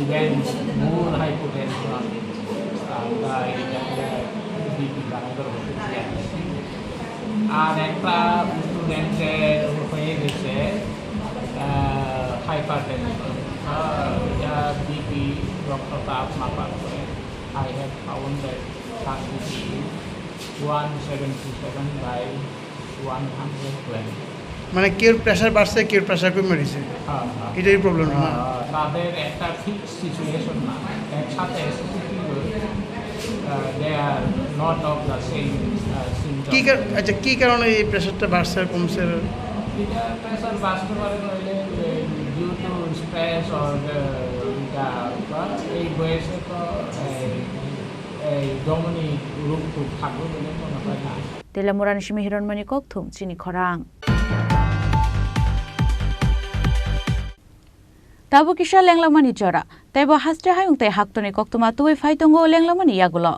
ইভেন মোর হাইপোটেনশন, আমরা এই জায়গায় বিপি বাড়ানোর ওষুধ দিয়ে আসছি। আর একটা স্টুডেন্টের হয়ে গেছে, আহ, হাইপারটেনশন, আহ, যা বিপি, রক্তচাপ মাপার পরে I have found that her BP is one seventy seven by one hundred twenty। মানে কেউর প্রেশার বাড়ছে, কেউর প্রেশার কমে রয়েছে, হ্যাঁ, হ্যাঁ। এটাই প্রবলেম না? হ্যাঁ, তাদের একটা ফিক্স সিচুয়েশন না, একসাথে এসএসসি, আহ, they are not of the same, আহ, কি symptom। কার-, আচ্ছা, কি কারণে এই প্রেশারটা বাড়ছে আর কমছে? এটা প্রেশার বাড়তে পারে নইলে, এ, due to stress or, আহ, এটা, বা এই বয়সে তো, এই, এই ধমনী রোগ টোগ থাকবে বলে মনে হয় না। Telemurani simi Hironmani kokthum chini khorang. Tabuk kisa lenglamani jora, teibo haste hayung tei haktorni koktwma tubui phai tongo lenglamani yagulo.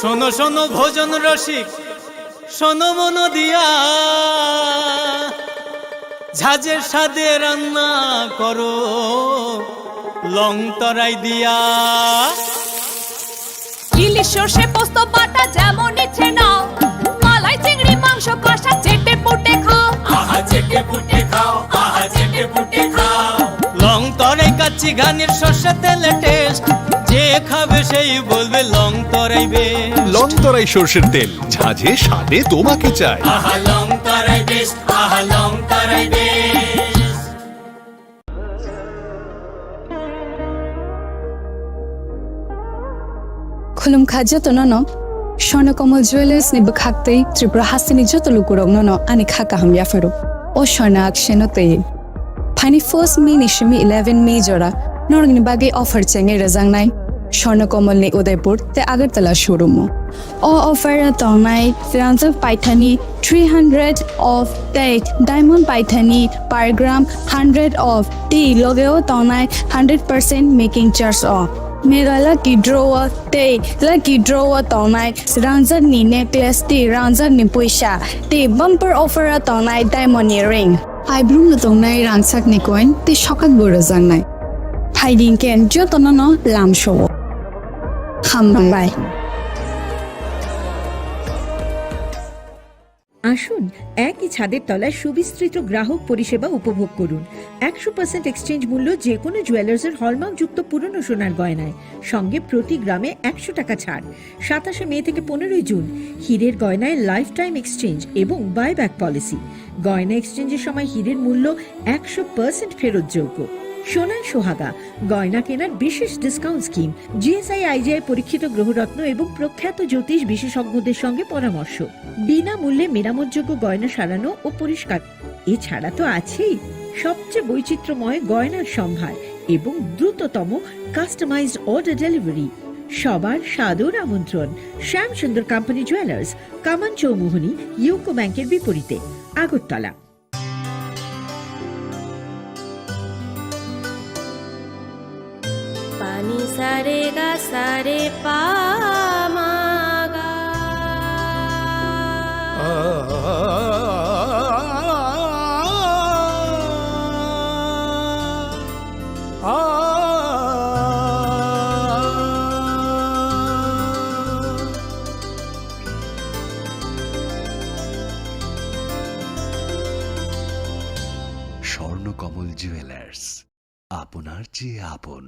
শোনো শোনো ভোজন রসিক, শোনো মন দিয়া, ঝাঁঝের স্বাদে রান্না করো লং তরাই দিয়া। ইলিশ সর্ষে পোস্ত বাটা যেমন ইচ্ছে নাও, মালাই চিংড়ি মাংস কষা চেটে পুটে খাও। আহা চেটে পুটে খাও, আহা চেটে পুটে খাও। লং তরাই কাচ্চি ঘানির সর্ষে তেলে টেস্ট, যে খাবে সেই বলবে লং তরাই বেস্ট। লং তরাই সর্ষের তেল, ঝাঁঝে স্বাদে তোমাকে চাই। আহা লং তরাই বেস্ট, আহা লং তরাই best. Khulumkha jotono no, Swarna Kamal Jewellers ni bwkhak tei Tripura hasteni joto lukurokno no ani kha kaham yapharo. O Swarna akseno tei. Phaini first May ni simi eleven May jora norokni bagwi offer chengwi rwjaknai Swarna Kamal ni Udaipur tei Agartala showroom o. O offer o tongnai rangjak paithani three hundred off tei diamond paithani per gram hundred off tei logeo tongnai hundred percent making charge o. Mega lucky draw o tei lucky draw o tongnai rangjak ni necklace tei rangjak ni puisa tei bumper offer o tongnai diamond ni ring. Aibrum no tongnai rangchak ni coin tei sokak bo rwjaknai. Phaidi hwnkhe jotono no lamsao. Hambai. আসুন, একই ছাদের তলায় সুবিস্তৃত গ্রাহক পরিষেবা উপভোগ করুন। একশো পার্সেন্ট এক্সচেঞ্জ মূল্য যে কোনো জুয়েলার্সের হলমার্কযুক্ত পুরনো সোনার গয়নায়, সঙ্গে প্রতি গ্রামে একশো টাকা ছাড়। সাতাশে মে থেকে পনেরোই জুন, হীরের গয়নায় লাইফ টাইম এক্সচেঞ্জ এবং বাইব্যাক পলিসি। গয়না এক্সচেঞ্জের সময় হীরের মূল্য একশো পার্সেন্ট ফেরতযোগ্য। সোনায় সোহাগা, গয়না কেনার বিশেষ ডিসকাউন্ট স্কিম। জিএসআই আইজিআই পরীক্ষিত গ্রহরত্ন এবং প্রখ্যাত জ্যোতিষ বিশেষজ্ঞদের সঙ্গে পরামর্শ। বিনামূল্যে মেরামতযোগ্য গয়না সারানো ও পরিষ্কার। এছাড়া তো আছেই সবচেয়ে বৈচিত্র্যময় গয়নার সম্ভার এবং দ্রুততম কাস্টমাইজড অর্ডার ডেলিভারি। সবার সাদর আমন্ত্রণ শ্যাম সুন্দর কোম্পানি জুয়েলার্স, কামান চৌমুহনী, ইউকো ব্যাংকের বিপরীতে, Agartala. Pani sare ga sare pa ma ga. Swarnakamal jewellers, আপনার চেয়ে আপন।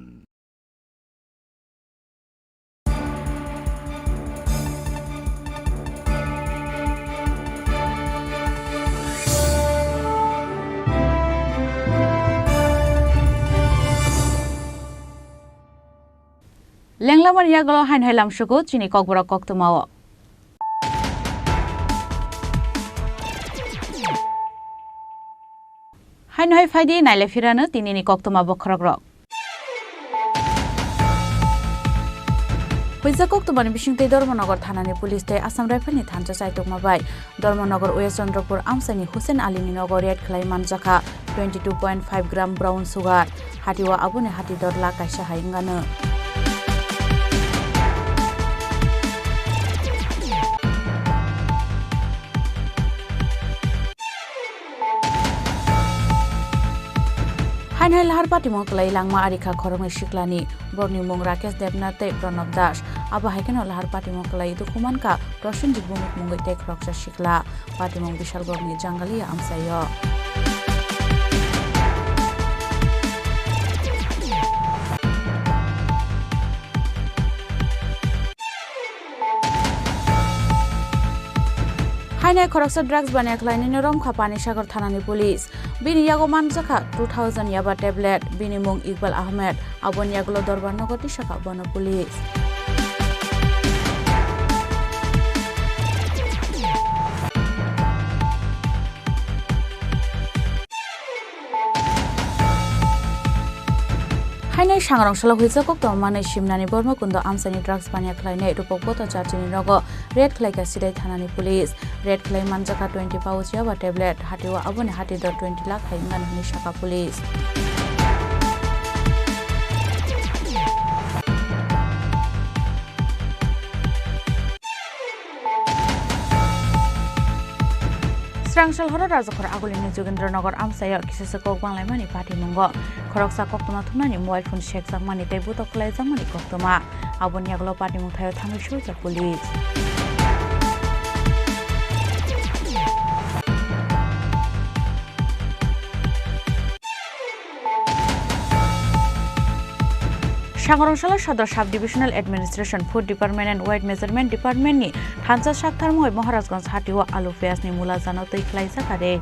Lenglamani yagulo haino hai lamsugo chini kokborok koktwmao. Haino hai phaidi naile phirano tinini koktwma bokhorokrok. Huijak koktwmani bisingtwi Dharmanagar thanani police tei Assam Rifle ni thansa chaitokma bai Dharmanagar West Chandrapur amchaini Hussein Ali ni nogo raid khlai manjakha twenty two point five gram brown sugar. Hatio aboni hati dor lakh kaisa hai wngano. Haino hai lahar patimung kwlai langma arikha khoroknwi siklani, borokni mung Rakesh Debnath tei Pranab Das. Abo hai kheno lahar patimung kwlai dukhu mankha Prosenjit Bhowmik mungwi tei khoroksa sikla. Patimung Bishalgarhni Jangalia amchaio. Haino hai khoroksa drugs baniya khlainani romkha Panisagar thanani police. Bini yago manjakha two thousand yaba tablet. Bini mung Iqbal Ahmed. Aboni yagulo Dorbar nogo tisakha bono police. Haino hai sangrong salo huijak koktwma manwi simnani Bormakundo amchaini drugs baniya khlainai Rupok Bhottacharjini nogo raid khlaikha Sidai thanani police. Raid khlai manjakha twenty pouch yaba tablet, hatio aboni hati dor twenty lakh hai wngmano hinwi sakha police. Swrangchal horo Rajakhor agulini Jogendra Nagar amchaio kisasa kok banglaimani patimungo. Khoroksa koktwma thumnani mobile phone sekjakmani tei butok kwlaijakmani koktwma. Aboni yagulo patimung thaio thangwi suijak police. Sangrongchalo Sodor Sub-Divisional Administration, Food Department and Weight Measurement Department ni thansa saktharmoi Maharajganj hatio alu piyaj ni mula jano twi khlaijak are.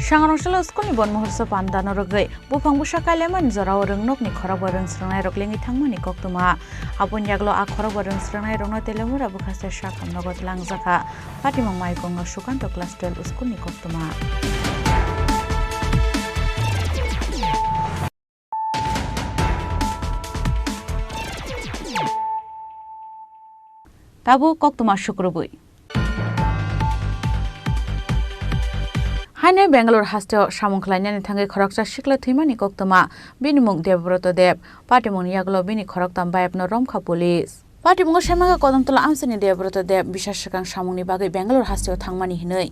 Sangrongchalo school ni bon muhurso pandano rwgwi buphang bwsa kailaimani jorao rwngnokni khorokba rwng swrwngnairok lengwi thangmani koktwma. Aboni yagulo a khorokba rwng swrwngnairokno Telemura bwkhaste sakham nogo twlangjakha. Patimung Maikongo Sukanto class twelve school ni koktwma. Tabuk koktwma sukrubwi. Haino Bangalore hasteo samung khlainani thangwi khoroksa sikla thwimani koktwma, bini mung Debobroto Deb. Patimungni yagulo bini khoroktham bayapno romkha police. Patimungo saimanka Kodomtola amchaini Debobroto Deb bisa swkang samungni bagwi Bangalore hasteo thangmani hinwi.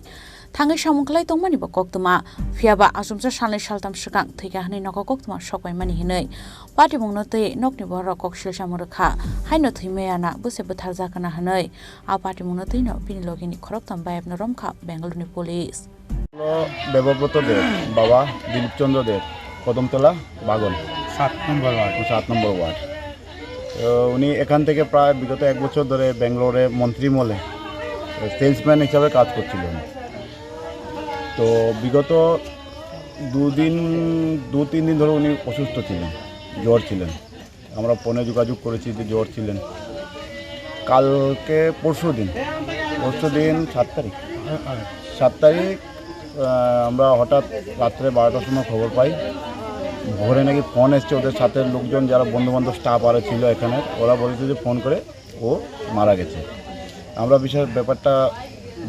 Thangwi samung khlai tongmani bo koktwma. Phiyaba achomsa salnwi saltham swkang thwikha hwnwi nogo koktwma sokbaimani hinwi. Patimungno twi nokni bororok kok silsamung rwkha. Haino thwimaya na bwse bwtharjakna hwnwi. A patimungno twino bini logini khoroktham bayapno romkha Bangalore ni police. হলো দেবব্রত দেব, বাবা দিলীপ চন্দ্র দেব, কদমতলা, বাগন। সাত নম্বর ওয়ার্ড। সাত নম্বর ওয়ার্ড। তো উনি এখান থেকে প্রায় বিগত এক বছর ধরে ব্যাঙ্গালোরে মন্ত্রী মলে সেলসম্যান হিসাবে কাজ করছিলেন। তো বিগত দুদিন, দু তিন দিন ধরে উনি অসুস্থ ছিলেন, জ্বর ছিলেন। আমরা ফোনে যোগাযোগ করেছি যে জ্বর ছিলেন। কালকে পরশু দিন, পরশু দিন সাত তারিখ, সাত তারিখ, আহ, আমরা হঠাৎ রাত্রে বারোটার সময় খবর পাই, ভোরে নাকি ফোন এসছে ওদের সাথে লোকজন, যারা বন্ধু বান্ধব স্টাফ আরও ছিল এখানে, ওরা বলছে যে ফোন করে ও মারা গেছে। আমরা বিষয় ব্যাপারটা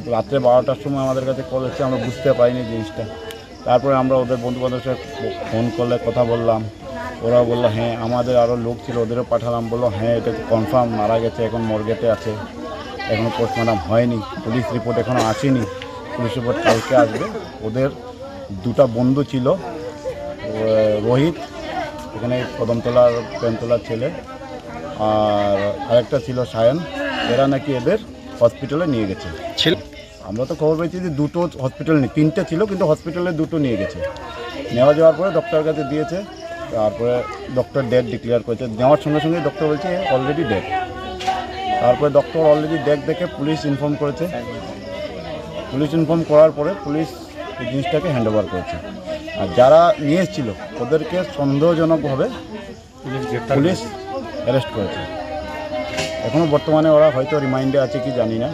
রাত্রে বারোটার সময় আমাদের কাছে কল এসছে, আমরা বুঝতে পারিনি জিনিসটা। তারপরে আমরা ওদের বন্ধু বান্ধবের সাথে ফো-, ফোন করলে কথা বললাম, ওরা বললো, "হ্যাঁ, আমাদের আরও লোক ছিল, ওদেরও পাঠালাম।" বললো, "হ্যাঁ, এটা তো কনফার্ম মারা গেছে, এখন মর্গেতে আছে, এখনো পোস্টমর্টম হয়নি, পুলিশ রিপোর্ট এখনো আসেনি।" পুলিশ রিপোর্ট কালকে আসবে। ওদের দুটা বন্ধু ছিল, ও, রোহিত, এখানে কদমতলার প্রেমতলার ছেলে, আর আরেকটা ছিল সায়ন। এরা নাকি এদের হসপিটালে নিয়ে গেছে। ছিল? আমরা তো খবর পেয়েছি যে দুটো হসপিটাল নেই, তিনটে ছিল, কিন্তু হসপিটালে দুটো নিয়ে গেছে। নেওয়া যাওয়ার পরে ডক্টর কাছে দিয়েছে, তারপরে ডক্টর ডেড ডিক্লেয়ার করেছে। নেওয়ার সঙ্গে সঙ্গে ডক্টর বলছে, "অলরেডি ডেড।" তারপরে ডক্টর অলরেডি ডেড দেখে পুলিশ ইনফর্ম করেছে। পুলিশ ইনফর্ম করার পরে পুলিশ এই জিনিসটাকে হ্যান্ড ওভার করেছে। আর যারা নিয়ে এসেছিল, ওদেরকে সন্দেহজনকভাবে পুলিশ গ্রেপ্তার পুলিশ করেছে। অ্যারেস্ট করেছে। এখনও বর্তমানে ওরা হয়তো রিমান্ডে আছে কি জানি না।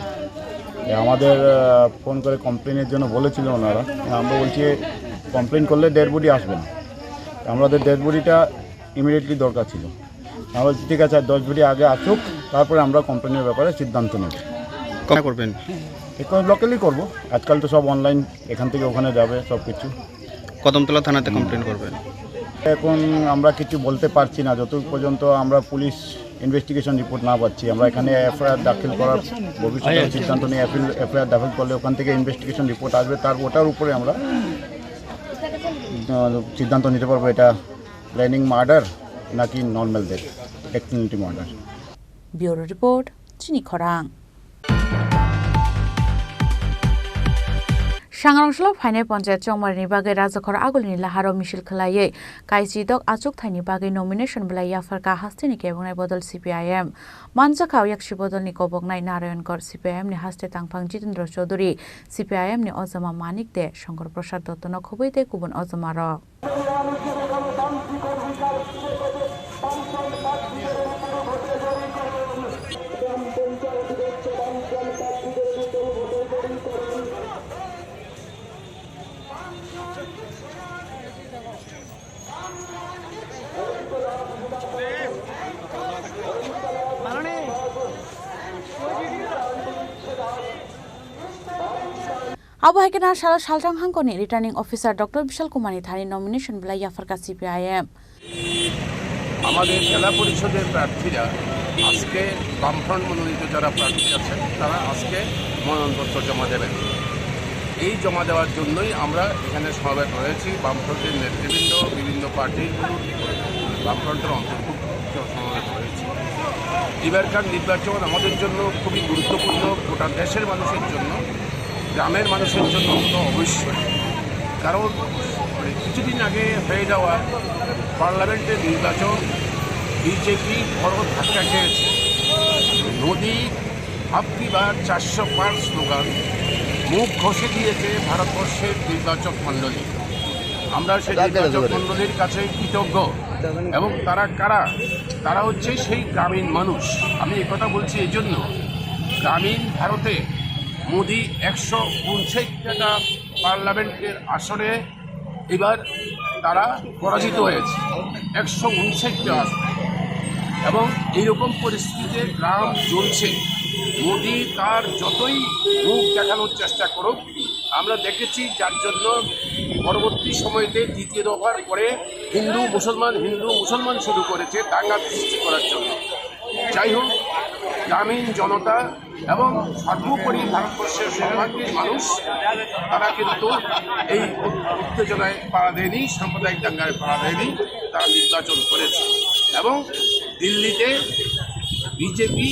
এ, আমাদের, আহ, ফোন করে কমপ্লেনের জন্য বলেছিল ওনারা। আমরা বলছি, "কমপ্লেন করলে ডেড বডি আসবে না।" আমাদের ডেড বডিটা ইমিডিয়েটলি দরকার ছিল। আমরা বলছি, "ঠিক আছে, আর দশ বডি আগে আসুক, তারপরে আমরা কমপ্লেনের ব্যাপারে সিদ্ধান্ত নেব।" কবে করবেন? এখন লোকালি করবো, আজকাল তো সব অনলাইন, এখান থেকে ওখানে যাবে সব কিছু। কদমতলা থানাতে হুম। কমপ্লেন করবেন? এখন আমরা কিছু বলতে পারছি না, যতক্ষণ পর্যন্ত আমরা পুলিশ ইনভেস্টিগেশন রিপোর্ট না পাচ্ছি। আমরা এখানে এফআইআর দাখিল করার ভবিষ্যতে সিদ্ধান্ত নিয়ে অ্যাপিল, এফআইআর দাখিল করলে ওখান থেকে ইনভেস্টিগেশন রিপোর্ট আসবে, তার ওটার উপরে আমরা, আহ, সিদ্ধান্ত নিতে পারবো এটা প্ল্যানিং মার্ডার নাকি normal death, accidental murder. Bureau report, Chini Khorang. Sangrongchalo phainai ponchayat chongmarini bagwi Rajakhor agulini laharo misil khwlaiwi kaichi dok achuk thaini bagwi nomination belai yapharkha hasteni kebongnai bodol C P I M. Manjakha yaksi bodolni koboknai Narayangarh C P I M ni haste tangphang Jitendra Chaudhary, C P I M ni ojama Manik de, Shankar Prasad Dotto no khobwi tei kubun ojama rok. Abo hai khe Narsala Salthang Hangkoni Returning Officer Doctor Bishal Kumar ni thani nomination belai yapharkha C P I M. আমাদের জেলা পরিষদের প্রার্থীরা আজকে, বামফ্রন্ট মনোনীত যারা প্রার্থী আছেন, তারা আজকে মনোনয়নপত্র জমা দেবেন। এই জমা দেওয়ার জন্যই আমরা এখানে সমবেত হয়েছি। বামফ্রন্টের নেতৃবৃন্দ, বিভিন্ন পার্টির, বামফ্রন্টের অন্তর্ভুক্ত সমবেত হয়েছি। এবারকার নির্বাচন আমাদের জন্য খুবই গুরুত্বপূর্ণ, গোটা দেশের মানুষের জন্য, গ্রামের মানুষের জন্য তো অবশ্যই। কারণ, মানে, কিছুদিন আগে হয়ে যাওয়া পার্লামেন্টের নির্বাচন বিজেপি বড় ধাক্কা খেয়েছে। মোদি আপ কি বার চারশো পার স্লোগান মুখ ঘষে দিয়েছে ভারতবর্ষের নির্বাচক মণ্ডলী। আমরা সেই নির্বাচক মণ্ডলীর কাছে কৃতজ্ঞ। এবং তারা কারা? তারা হচ্ছে সেই গ্রামীণ মানুষ। আমি এই কথা বলছি এই জন্য, গ্রামীণ ভারতে মোদি একশো উনষাট টাকা পার্লামেন্টের আসনে এবার তারা পরাজিত হয়েছে, একশো উনষাট আসনে। এবং এইরকম পরিস্থিতিতে গ্রাম জ্বলছে। মোদি তার যতই মুখ দেখানোর চেষ্টা করুক, আমরা দেখেছি, যার জন্য পরবর্তী সময়তে দ্বিতীয় দফার পরে হিন্দু মুসলমান, হিন্দু মুসলমান শুরু করেছে দাঙ্গা সৃষ্টি করার জন্য। যাই হোক, গ্রামীণ জনতা এবং সর্বোপরি ভারতবর্ষের সর্বাঙ্গীন মানুষ, তারা কিন্তু এই উত্তেজনায় পাড়া দেয়নি, সাম্প্রদায়িক দাঙ্গায় পাড়া দেয়নি, তারা নির্বাচন করেছে। এবং দিল্লিতে বিজেপি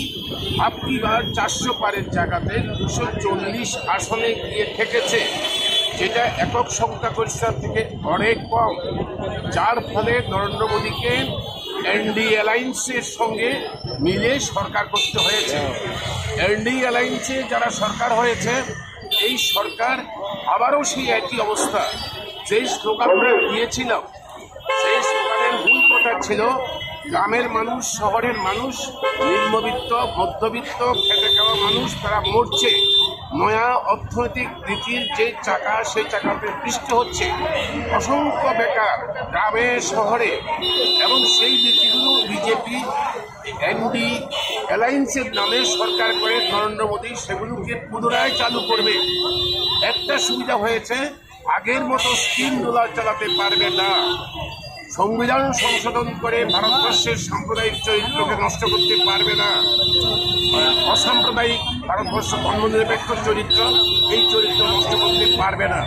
আপ কি বার চারশো পারের জায়গাতে দুশো চল্লিশ আসনে গিয়ে ঠেকেছে, যেটা একক সংখ্যাগরিষ্ঠতা থেকে অনেক কম, যার ফলে নরেন্দ্র মোদীকে এনডি অ্যালায়েন্সের সঙ্গে মিলে সরকার করতে হয়েছে। এনডি অ্যালায়েন্সে যারা সরকার হয়েছে, এই সরকার আবারও সেই একই অবস্থা, যেই স্লোগান আমরা দিয়েছিলাম, সেই স্লোগানের মূল কথা ছিল গ্রামের মানুষ, শহরের মানুষ, নিম্নবিত্ত, মধ্যবিত্ত, খেটে খাওয়া মানুষ, তারা মরছে। নয়া অর্থনৈতিক নীতির যে চাকা, সেই চাকাতে পিষ্ট হচ্ছে। অসংখ্য বেকার গ্রামে, শহরে। এবং সেই নীতিগুলো বিজেপি এনডি অ্যালায়েন্সের নামে সরকার করে নরেন্দ্র মোদী সেগুলোকে পুনরায় চালু করবে। একটা সুবিধা হয়েছে, আগের মতো স্কিম ডলার চালাতে পারবে না। সংবিধান সংশোধন করে ভারতবর্ষের সাম্প্রদায়িক চরিত্রকে নষ্ট করতে পারবে না। অসাম্প্রদায়িক ভারতবর্ষ ধর্মনিরপেক্ষ চরিত্র, এই চরিত্র নষ্ট করতে পারবে না।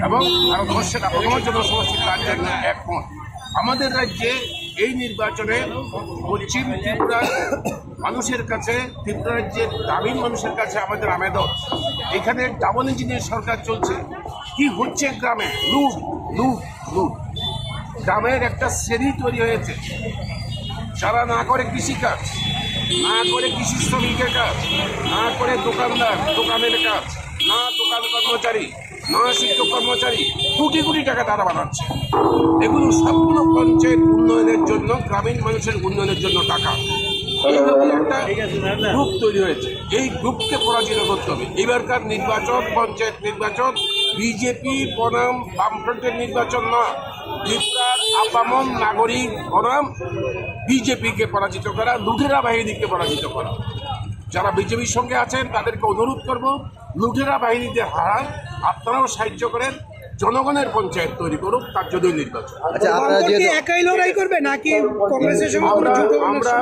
এবং ভারতবর্ষের আপামর জনসমষ্টি তার জন্য একমত। আমাদের রাজ্যে এই নির্বাচনে পশ্চিম ত্রিপুরার মানুষের কাছে, ত্রিপুরা রাজ্যের গ্রামীণ মানুষের কাছে আমাদের আবেদন, এখানে ডাবল ইঞ্জিনের সরকার চলছে। কি হচ্ছে গ্রামে? লুট, লুট, লুট। গ্রামের একটা শ্রেণী তৈরি হয়েছে, যারা না করে কৃষিকাজ, না করে কৃষি শ্রমিকের কাজ, না করে দোকানদার, দোকানের কাজ, না দোকান কর্মচারী, না শিক্ষক কর্মচারী, কোটি কোটি টাকা তারা বানাচ্ছে। এগুলো সবগুলো পঞ্চায়েত উন্নয়নের জন্য, গ্রামীণ মানুষের উন্নয়নের জন্য টাকা। এইভাবে একটা গ্রুপ তৈরি হয়েছে, এই গ্রুপকে পরাজিত করতে হবে। এবারকার নির্বাচন, পঞ্চায়েত নির্বাচন বিজেপি বনাম বামফ্রন্টের নির্বাচন না, ত্রিপুরার আপামর নাগরিক বনাম বিজেপিকে পরাজিত করা, লুটেরা বাহিনীকে পরাজিত করা। যারা বিজেপির সঙ্গে আছেন, তাদেরকে অনুরোধ করব, লুটেরা বাহিনীদের হারান, আপনারাও সাহায্য করেন, জনগণের পঞ্চায়েত তৈরি করুক, তার জন্যই নির্বাচন। আচ্ছা, আপনারা বদল কি যেহেতু একাই লড়াই করবে নাকি কংগ্রেসের সঙ্গে কোনো আমরা, জোট হবে? আমরা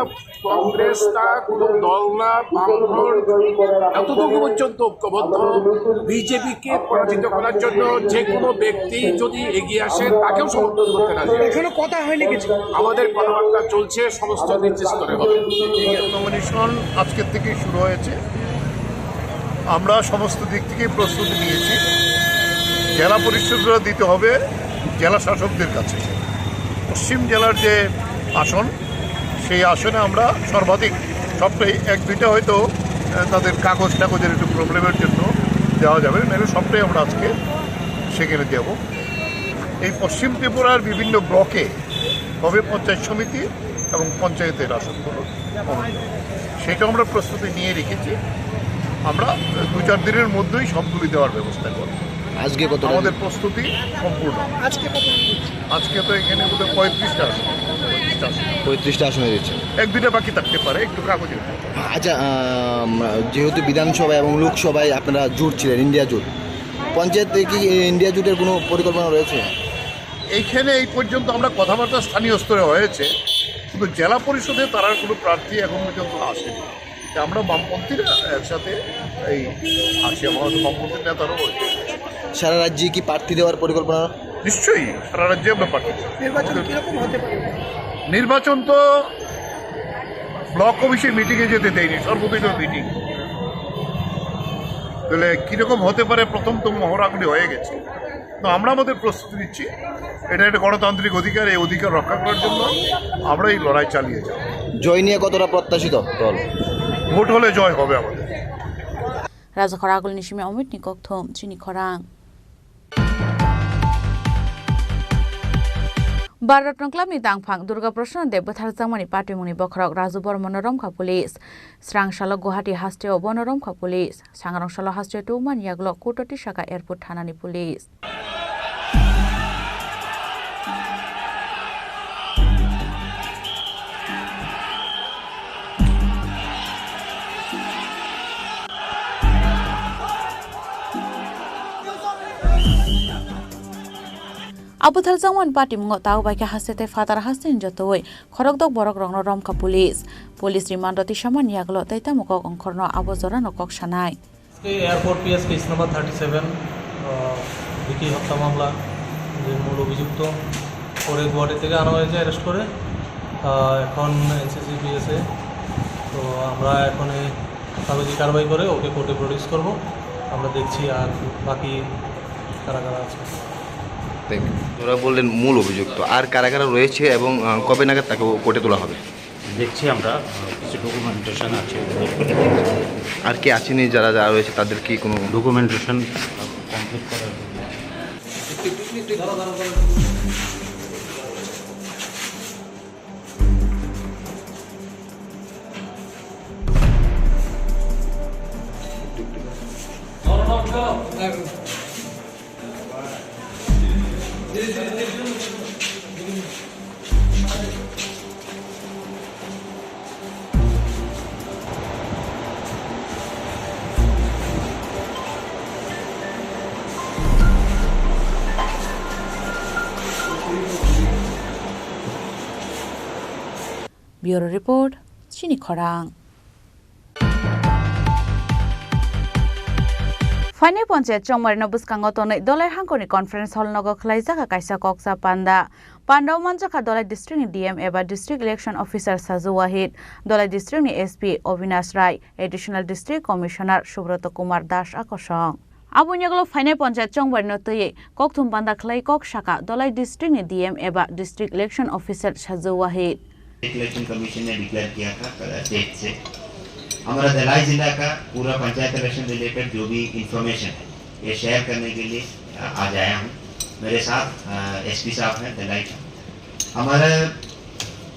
কংগ্রেস তা কোনো দল না, বামফ্রন্ট এতটুকু পর্যন্ত ঐক্যবদ্ধ। বিজেপিকে পরাজিত করার জন্য যে কোনো ব্যক্তি যদি এগিয়ে আসে, তাকেও সমর্থন করতে রাজি আছি। এখনো কথা হয়নি কিছু? আমাদের কথাবার্তা চলছে, সমস্ত নিচু স্তরে হবে। নমিনেশন আজকের থেকেই শুরু হয়েছে। আমরা সমস্ত দিক থেকেই প্রস্তুতি নিয়েছি। জেলা পরিষদরা দিতে হবে জেলা শাসকদের কাছে। পশ্চিম জেলার যে আসন, সেই আসনে আমরা সর্বাধিক, সবটাই, এক দুইটা হয়তো, আহ, তাদের কাগজ টাগজের একটু প্রবলেমের জন্য দেওয়া যাবে না, নাহলে সবটাই আমরা আজকে সেখানে দেব। এই পশ্চিম ত্রিপুরার বিভিন্ন ব্লকে হবে পঞ্চায়েত সমিতি এবং পঞ্চায়েতের আসনগুলো, সেটা আমরা প্রস্তুতি নিয়ে রেখেছি। আমরা দু চার দিনের মধ্যেই সবগুলি দেওয়ার ব্যবস্থা করব। আজকে কত আমাদের প্রস্তুতি সম্পূর্ণ। আজকে কত? আজকে তো এখানে বোধহয় পঁয়ত্রিশটা আসন। পঁয়ত্রিশটা আসন। পঁয়ত্রিশটা আসনে দিচ্ছেন। এক দুইটা বাকি থাকতে পারে, একটু কাগজের। আচ্ছা, আম, যেহেতু বিধানসভা এবং লোকসভায় আপনারা জোট ছিলেন, ইন্ডিয়া জোট, পঞ্চায়েতে কি ইন্ডিয়া জোটের কোনো পরিকল্পনা রয়েছে? এইখানে এই পর্যন্ত আমরা কথাবার্তা স্থানীয় স্তরে হয়েছে, কিন্তু জেলা পরিষদে তারা কোনো প্রার্থী এখন পর্যন্ত আসেনি। তা আমরা বামপন্থীরা একসাথে এই আছি, আমাদের বামপন্থী নেতারাও রয়েছে। সারা রাজ্যে কি প্রার্থী দেওয়ার পরিকল্পনা? নিশ্চয়ই, সারা রাজ্যে আমরা প্রার্থী দেব। নির্বাচন কিরকম হতে পারে? নির্বাচন তো ব্লক কমিশন মিটিংয়ে যেতে দেয়নি, সর্বদলীয় মিটিং। তাহলে কিরকম হতে পারে, প্রথম তো মহড়াগুলি হয়ে গেছে। তো আমরা আমাদের প্রস্তুতি নিচ্ছি। এটা একটা গণতান্ত্রিক অধিকার, এই অধিকার রক্ষা করার জন্য আমরা এই লড়াই চালিয়ে যাব। জয় নিয়ে কতটা প্রত্যাশিত দল? ভোট হলে জয় হবে আমাদের। Rajakhor agulni simi Omitni kokthum chini khorang. Bharat Rotna Club ni tangphang Durga Prasanna Deb bwtharjakmani patimungni bokhorok Raju Bormano romkha police. Srang salo Guwahati hasteo bono romkha police. Sangrong salo hasteo tubumani yagulo Kutoti saka airport thanani police. Abwtharjakmani patimungo tabuk bai khe haste tei phatar hasteni jotoi khorokdok borokrokno romkha police. Police rimando tisamani yagulo tei tamo kok ongkhorno abo jorano kok sanai. আজকে airport P S case number thirty seven, আহ, ভিকি হত্যা মামলা, যে মূল অভিযুক্ত, ওরে গুয়াহাটি থেকে আনা হয়েছে অ্যারেস্ট করে। আহ, এখন এনসিসি পিএসএ, তো আমরা এখন এই কাগজি কারবাই করে ওকে কোর্টে প্রডিউস করব। আমরা দেখছি আর বাকি কারা কারা আছে। Thank you. ওরা বললেন মূল অভিযুক্ত, আর কারা কারা রয়েছে এবং, আহ, কবে নাগাদ তাকে কোর্টে তোলা হবে? দেখছি আমরা, আহ, কিছু ডকুমেন্টেশন আছে। আর কি আছেনি যারা, যারা রয়েছে তাদের কি কোনো ডকুমেন্টেশন কমপ্লিট করার জন্য। Bureau Report, Chini Khorang. Phainai Panchayat Chongmarino bwskango tonwi Dolai Hangkoni Conference Hall nogo khwlaijak kaisa koksa panda. Pandao manjakha Dolai District ni D M eba District Election Officer Saju Wahid, Dolai District ni S P Obinash Rai, Additional District Commissioner Subroto Kumar Das a kosong. Aboni yagulo phainai Panchayat Chongbarino twiwi kokthum panda khlai kok saka Dolai District ni D M eba District Election Officer Saju Wahid. Election commission ने डिक्लेयर किया था कल डेट से। हमारा धलाई जिला का पूरा panchayat election related जो भी इंफॉर्मेशन है, ये शेयर करने के लिए, अ, आज आया हूँ। मेरे साथ, अ, एसपी साहब हैं धलाई का। हमारे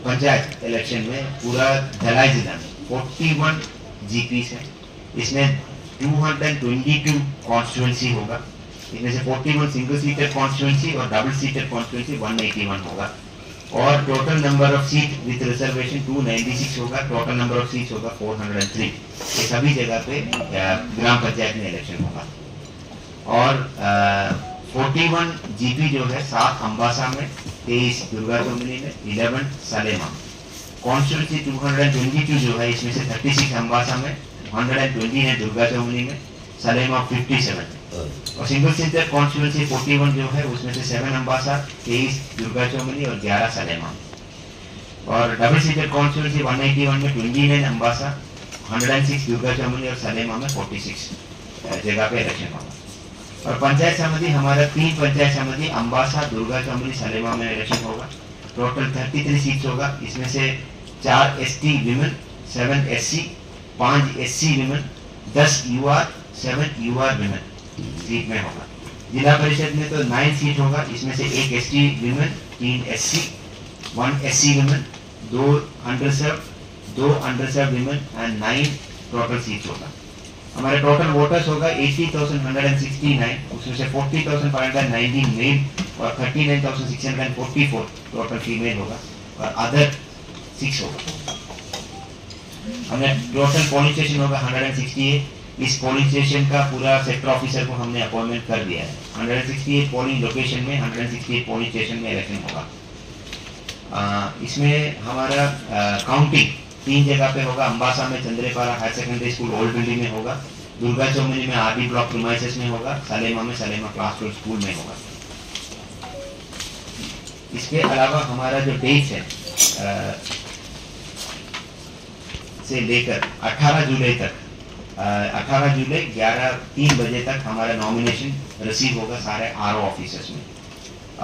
पंचायत इलेक्शन में पूरा धलाई जिला में फोर्टी वन जीपीस है। इसमें two hundred twenty two constituency होगा। इनमें से forty one single seated constituency और double seated constituency one eighty one होगा। और total number of seat with reservation two ninety six होगा। टोटल नंबर ऑफ सीट्स होगा फोर हंड्रेड एंड थ्री। ये सभी जगह पे, अ, ग्राम पंचायत में इलेक्शन होगा। और, अ, फोर्टी वन जीपी जो है, सात अम्बासा में, तेईस दुर्गा चौमनी में, इलेवन सलेमा में। Constituency to hundred twenty to जो है, इसमें से थर्टी सिक्स अम्बासा में, हंड्रेड एंड ट्वेंटी है दुर्गा चौमनी में, सलेमा फिफ्टी सेवन है। और single seated constituency forty one जो है, उसमें से सेवन अम्बासा, तेईस दुर्गा चौमनी और ग्यारह सलेमा। और double seated constituency one eighty one में twenty nine Ambassa, hundred and six Durga Chowmuhani और सलेमा में फोर्टी सिक्स, अ, जगह पे इलेक्शन होगा। और पंचायत समिति, हमारा तीन पंचायत समिति अम्बासा, दुर्गा चौमनी, सलेमा में इलेक्शन होगा। टोटल थर्टी थ्री सीट्स होगा, इसमें से चार एसटी वीमेन, सेवन एससी, पाँच एससी वीमेन, दस UR, seven UR women seat में होगा। जिला परिषद में तो नाइन सीट होगा, इसमें से एक एसटी वीमेन, तीन एससी, वन एससी वीमेन, दो अंडरसर्व, दो underserve women and nine total seats होगा। हमारे टोटल वोटर्स होगा eighty thousand hundred and sixty nine, उसमें से forty thousand five hundred nineteen male और thirty nine thousand six hundred forty four total female होगा और अदर सिक्स होगा। हमने टोटल पोलिंग स्टेशन होगा हंड्रेड एंड सिक्सटी एट, इस पोलिंग स्टेशन का पूरा सेक्टर ऑफिसर को हमने अपॉइंटमेंट कर दिया है। Hundred sixty eight polling location में hundred sixty eight polling station में इलेक्शन होगा। आ, इसमें हमारा आ, काउंटिंग तीन जगह पे होगा। अम्बासा में Chandrepara higher secondary school old building में होगा, दुर्गा चौमनी में आरडी ब्लॉक प्रीमाइसेस में होगा, सलेमा में सलेमा क्लास ट्वेल्व स्कूल में होगा। इसके अलावा हमारा जो डेट्स है आ, से लेकर अठारह जुलाई तक, अठारह जुलाई ग्यारह तीन बजे तक हमारा नॉमिनेशन रिसीव होगा सारे आरओ ऑफिसर्स में।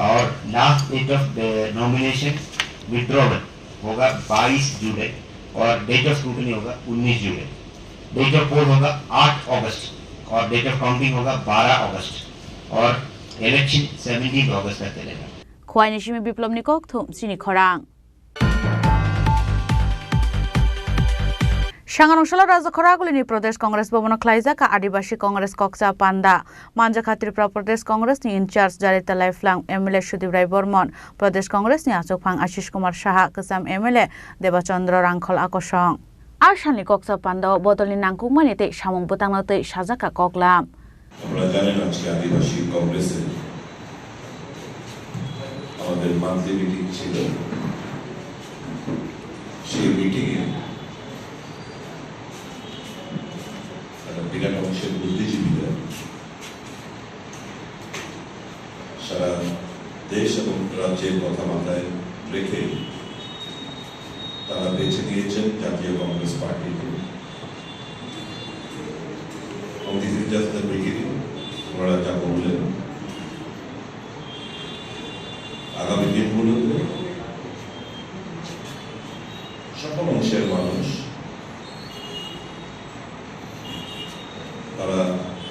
और last date of nomination withdrawal होगा बाईस जुलाई और डेट ऑफ स्क्रूटनी होगा उन्नीस जुलाई। डेट ऑफ पोल होगा आठ अगस्त और डेट ऑफ काउंटिंग होगा बारह अगस्त और इलेक्शन सेवनटीन अगस्त तक चलेगा। Khwai ni simi Biplobni kokthum chini khorang. Sanganungsalo Rajakhora Agulini Pradesh Congress Bhabono khlaijak kha Adibasi Congress kokcha panda. Manjakha Tripura Pradesh Congress ni in charge Jarita Laiflang, M L A Sudip Rai Bormon, Pradesh Congress ni achukphang Ashish Kumar Saha, kwcham M L A Debachandra Rangkhol akosong. A salni kokcha pandao bodolni nangkukmani tei samung bwtangno twi sajak kha koklam. আপনারা জানেন, আজকে আদিবাসী কংগ্রেসের আমাদের monthly meeting ছিল। সেই মিটিংয়ে একটা বিরাট অংশের বুদ্ধিজীবীরা সারা দেশ এবং রাজ্যের কথা মাথায় রেখে তারা বেছে নিয়েছেন জাতীয় কংগ্রেস পার্টিকে। এবং this is just the beginning। ওনারা যা বললেন, আগামী দিনগুলোতে সকল অংশের মানুষ তারা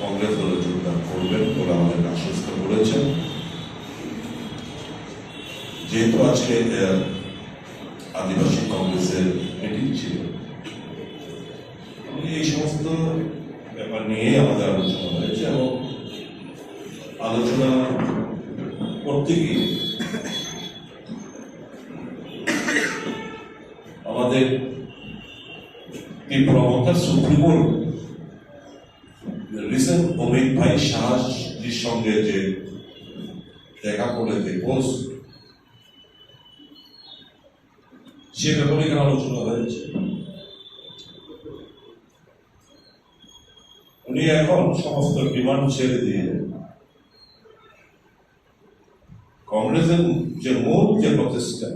কংগ্রেস দলে যোগদান করবেন বলে আমাদের আশ্বস্ত করেছেন। যেহেতু আজকে, আহ, আদিবাসী কংগ্রেসের মিটিং ছিল, আমি এই সমস্ত ব্যাপার নিয়ে আমাদের আলোচনা হয়েছে এবং আলোচনা করতে গিয়ে আমাদের ত্রিপুরা মথা সুপ্রিমোর রিসেন্ট অমিত ভাই শাহজির সঙ্গে যে দেখা করে যে পোস্ট, সে ব্যাপারে এখানে আলোচনা হয়েছে। উনি এখন সমস্ত ডিমান্ড ছেড়ে দিয়ে কংগ্রেসের যে মূল যে প্রচেষ্টা,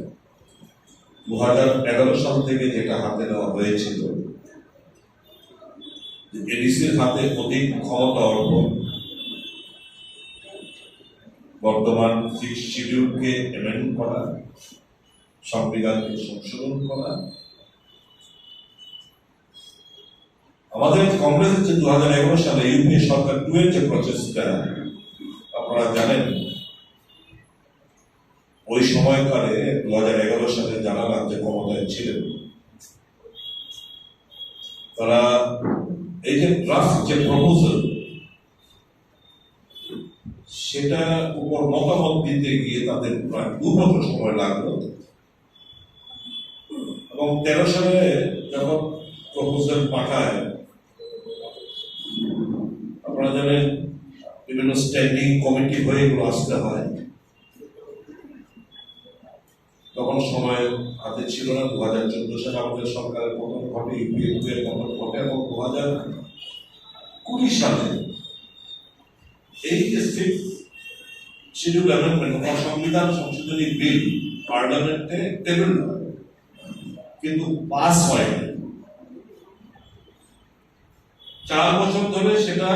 দু হাজার এগারো সাল থেকে যেটা হাতে নেওয়া হয়েছিল, যে এডিসির হাতে অধিক ক্ষমতা অর্পণ, বর্তমান সিক্স শিডিউলকে অ্যামেন্ড করা, সংবিধানকে সংশোধন করা, আমাদের কংগ্রেসের যে দু হাজার এগারো সালে ইউপিএ সরকার টু এর যে প্রচেষ্টা আপনারা জানেন, ওই সময়কালে দু হাজার এগারো সালে যারা রাজ্যে ক্ষমতায় ছিলেন, তারা এই যে ড্রাফট যে প্রপোজাল, সেটার উপর মতামত দিতে গিয়ে তাদের প্রায় দু বছর সময় লাগলো। এবং তেরো সালে যখন প্রপোজাল পাঠায়, আপনারা জানেন, বিভিন্ন স্ট্যান্ডিং কমিটি হয়ে এগুলো আসতে হয়। তখন সময় হাতে ছিল না। দু হাজার চোদ্দ সালে আমাদের সরকারের পতন ঘটে, ইউপিএ এর পতন ঘটে, এবং দু হাজার কুড়ি সালে এই যে সিক্স শিডিউল অ্যামেন্ডমেন্ট বা সংবিধান সংশোধনী বিল পার্লামেন্টে টেবিল হয়, কিন্তু পাস হয়নি। চার বছর ধরে সেটা,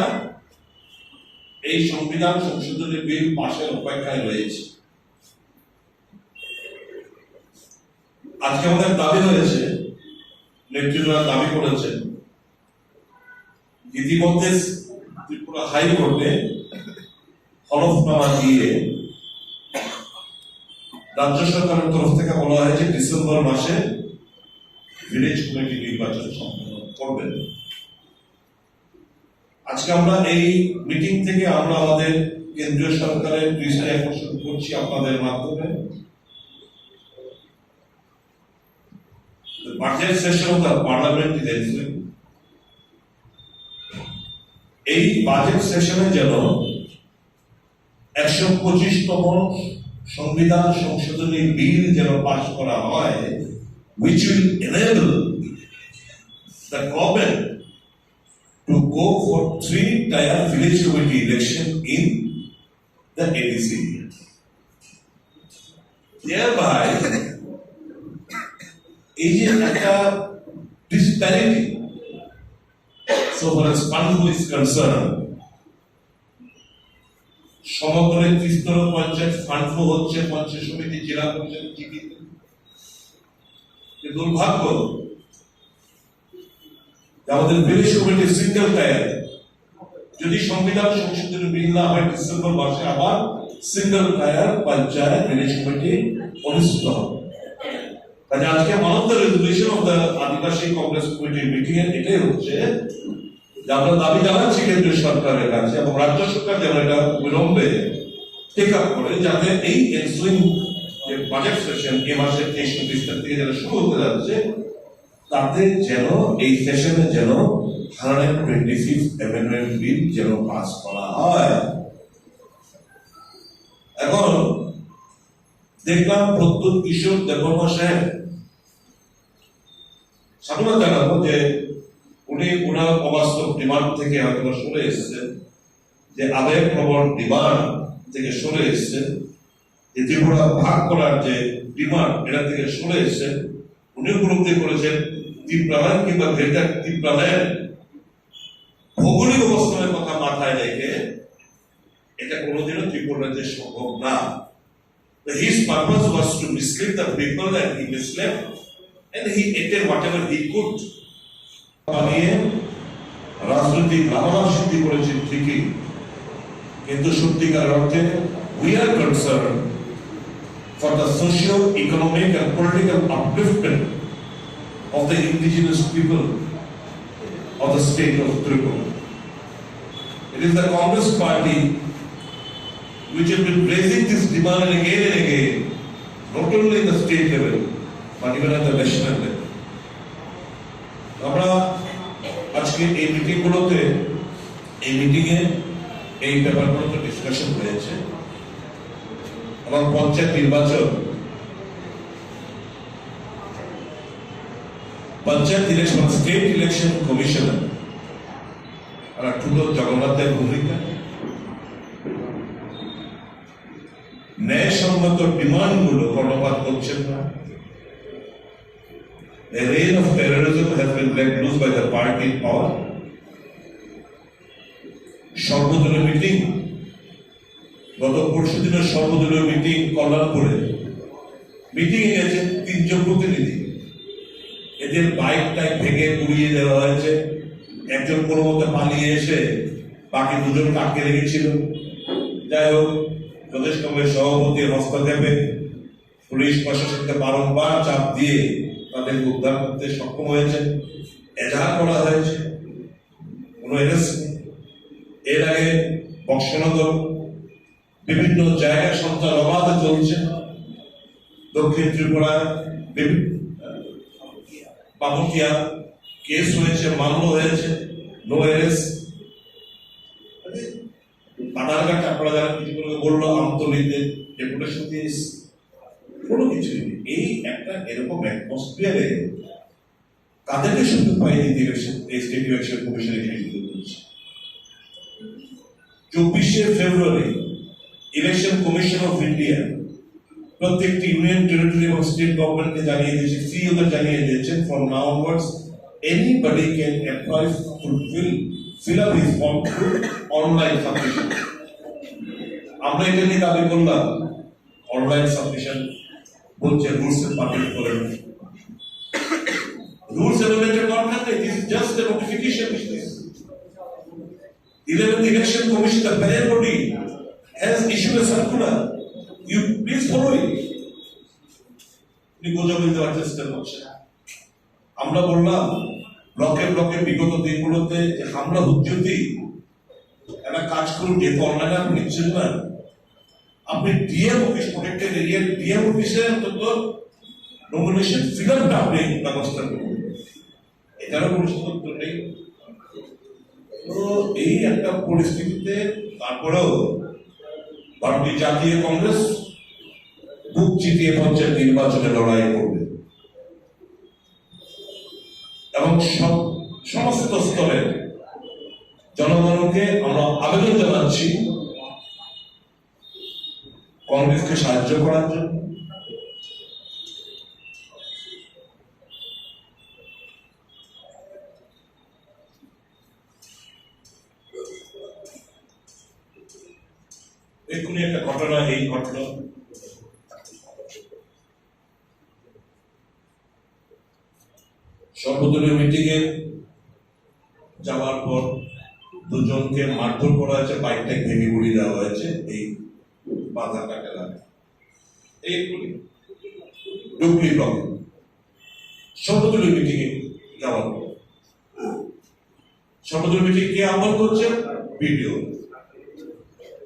এই সংবিধান সংশোধনী বিল পাশের অপেক্ষায় রয়েছে। আজকে আমাদের দাবি রয়েছে, নেতৃত্বরা দাবি করেছেন, ইতিমধ্যে ত্রিপুরা হাইকোর্টে হলফনামা দিয়ে রাজ্য সরকারের তরফ থেকে বলা হয়েছে ডিসেম্বর মাসে ভিলেজ কমিটি নির্বাচন সম্পন্ন করবেন। আজকে আমরা এই মিটিং থেকে আমরা আমাদের কেন্দ্রীয় সরকারের দৃষ্টি আকর্ষণ করছি আপনাদের মাধ্যমে। The budget session of the parliament is ensuing. এই বাজেট সেশনে যেন একশো পঁচিশতম সংবিধান সংশোধনী বিল যেন পাশ করা হয়, which will enable the government to go for three tier village committee election in the A D C. Thereby, এই যে একটা disparity, so far as fund flow is concerned, সমগ্র ত্রিস্তর পঞ্চায়েত ফান্ড ফ্লো হচ্ছে পঞ্চায়েত সমিতি, জেলা পরিষদ, জিপি। যে দুর্ভাগ্য, যে আমাদের ভিলেজ কমিটি সিঙ্গেল টায়ার, যদি সংবিধান সংশোধনী বিল না হয়, ডিসেম্বর মাসে আবার single tyre panchayat village committee অনুষ্ঠিত হবে। কাজে আজকে one of the resolution of the আদিবাসী কংগ্রেস কমিটির মিটিং এ এটাই হচ্ছে যে আমরা দাবি জানাচ্ছি কেন্দ্রীয় সরকারের কাছে এবং রাজ্য সরকার যেন এটা বিলম্বে টেক আপ করে, যাতে এই এনসুইং যে বাজেট সেশন এ মাসের তেইশ চব্বিশ তারিখ থেকে যেটা শুরু হতে যাচ্ছে, তাতে যেন এই সেশনে যেন hundred twenty six amendment bill যেন পাস করা হয়। এখন দেখলাম প্রদ্যুৎ কিশোর দেববর্মা সাহেব, সাধুবাদ জানাবো যে উনি ওনার অবাস্তব ডিমান্ড থেকে হয়তো সরে এসেছেন, যে আবেগ প্রবণ ডিমান্ড থেকে সরে এসেছেন, যে ত্রিপুরা ভাগ করার যে ডিমান্ড, এটা থেকে সরে এসেছেন। উনি উপলব্ধি করেছেন ত্রিপুরাল্যান্ড কিংবা গ্রেটার ত্রিপুরাল্যান্ড ভৌগোলিক অবস্থানের কথা মাথায় রেখে এটা কোনোদিনও ত্রিপুরা রাজ্যে সম্ভব না। His purpose was to mislead the people and he misled and he acted whatever he could. বানিয়ে রাজনৈতিক লাভালাভ সিদ্ধি করেছেন ঠিকই, কিন্তু সত্যিকার অর্থে we are concerned for the socio-economic and political upliftment of the indigenous people of the state of Tripura. It is the Congress party which have been raising this demand again and again, not only in the state level, but even at the national level. আমরা আজকে এই মিটিংগুলোতে, এই মিটিংয়ে এই ব্যাপারগুলো তো ডিসকাশন হয়েছে এবং পঞ্চায়েত নির্বাচন, panchayat election, state election commissioner আর ঠুটো জগন্নাথের ভূমিকা, ন্যায়সঙ্গত ডিমান্ডগুলো কর্ণপাত করছেন না। A reign of terrorism has been let loose by the party in power. সর্বদলীয় মিটিং, গত পরশু দিনের সর্বদলীয় মিটিং কল্যাণপুরে, মিটিং এ গেছে তিনজন প্রতিনিধি, এদের বাইক টাইক ভেঙে পুড়িয়ে দেওয়া হয়েছে। একজন কোনো মতে পালিয়ে এসে বাকি দুজনকে আটকে রেখেছিল। যাই হোক, প্রদেশ কংগ্রেস সভাপতির হস্তক্ষেপে পুলিশ প্রশাসনকে বারংবার চাপ দিয়ে তাদেরকে উদ্ধার করতে সক্ষম হয়েছে, এজাহার করা হয়েছে, কোনো অ্যারেস্ট নেই। এর আগে বক্সনগর বিভিন্ন জায়গায় সন্ত্রাস অবাধে চলছে। দক্ষিণ ত্রিপুরায় বিভিন্ন বামুটিয়া কেস হয়েছে, মামলা হয়েছে, নো অ্যারেস্ট। বানারঘাট আপনারা যারা কিছু করে বললো আমতলিতে ডেপুটেশন দিয়ে এসছে, কোনো কিছু নেই। এই একটা এরকম অ্যাটমসফিয়ারে তাদেরকে শুধু পাইনি ইলেকশন, এই স্টেট ইলেকশন কমিশনে কিছু করছে। চব্বিশে ফেব্রুয়ারি ইলেকশন কমিশন অফ ইন্ডিয়া প্রত্যেকটি ইউনিয়ন টেরিটরি এবং স্টেট গভর্নমেন্টকে জানিয়ে দিয়েছে, সিইওদের জানিয়ে দিয়েছেন, from now onwards anybody can apply, fulfill, fill up his form through online submission. আমরা এটা নিয়ে দাবি করলাম অনলাইন সাবমিশন, বলছে রুলস এ পারমিট করে না। রুলস এমএন্ডমেন্টের দরকার নেই, this is just a notification which this eleventh Election Commission, the parent body, has issued a circular. You please follow it. উনি গুজব দিতে চেষ্টা করছেন। আমরা বললাম, ব্লকে ব্লকে বিগত দিনগুলোতে যে হামলা হুজ্জতি, একটা কাজ করুন, যেহেতু অনলাইনে আপনি নিচ্ছেন না, আপনি ডিএম অফিস, প্রোটেক্টেড এরিয়ার ডিএম অফিসে অন্তত নমিনেশন ফিল আপটা আপনি ব্যবস্থা করুন। এটারও কোনো সদুত্তর নেই। তো এই একটা পরিস্থিতিতে তারপরেও ভারতীয় জাতীয় কংগ্রেস বুক চিতিয়ে পঞ্চায়েত নির্বাচনে লড়াই করবে এবং সব, সমস্ত স্তরে জনগণকে আমরা আবেদন জানাচ্ছি কংগ্রেসকে সাহায্য করার জন্য। এক্ষুনি একটা ঘটনা, এই ঘটনা সর্বদলীয় মিটিং এ যাওয়ার পর দুজনকে মারধর করা হয়েছে, বাইকটা ভেঙে গুড়ি দেওয়া হয়েছে এই বাজারঘাট এলাকায়। এই এক্ষুনি ডুবলি ব্লকে সর্বদলীয় মিটিং এ যাওয়ার পর সর্বদলীয় মিটিং কে আহ্বান করছে? বিডিও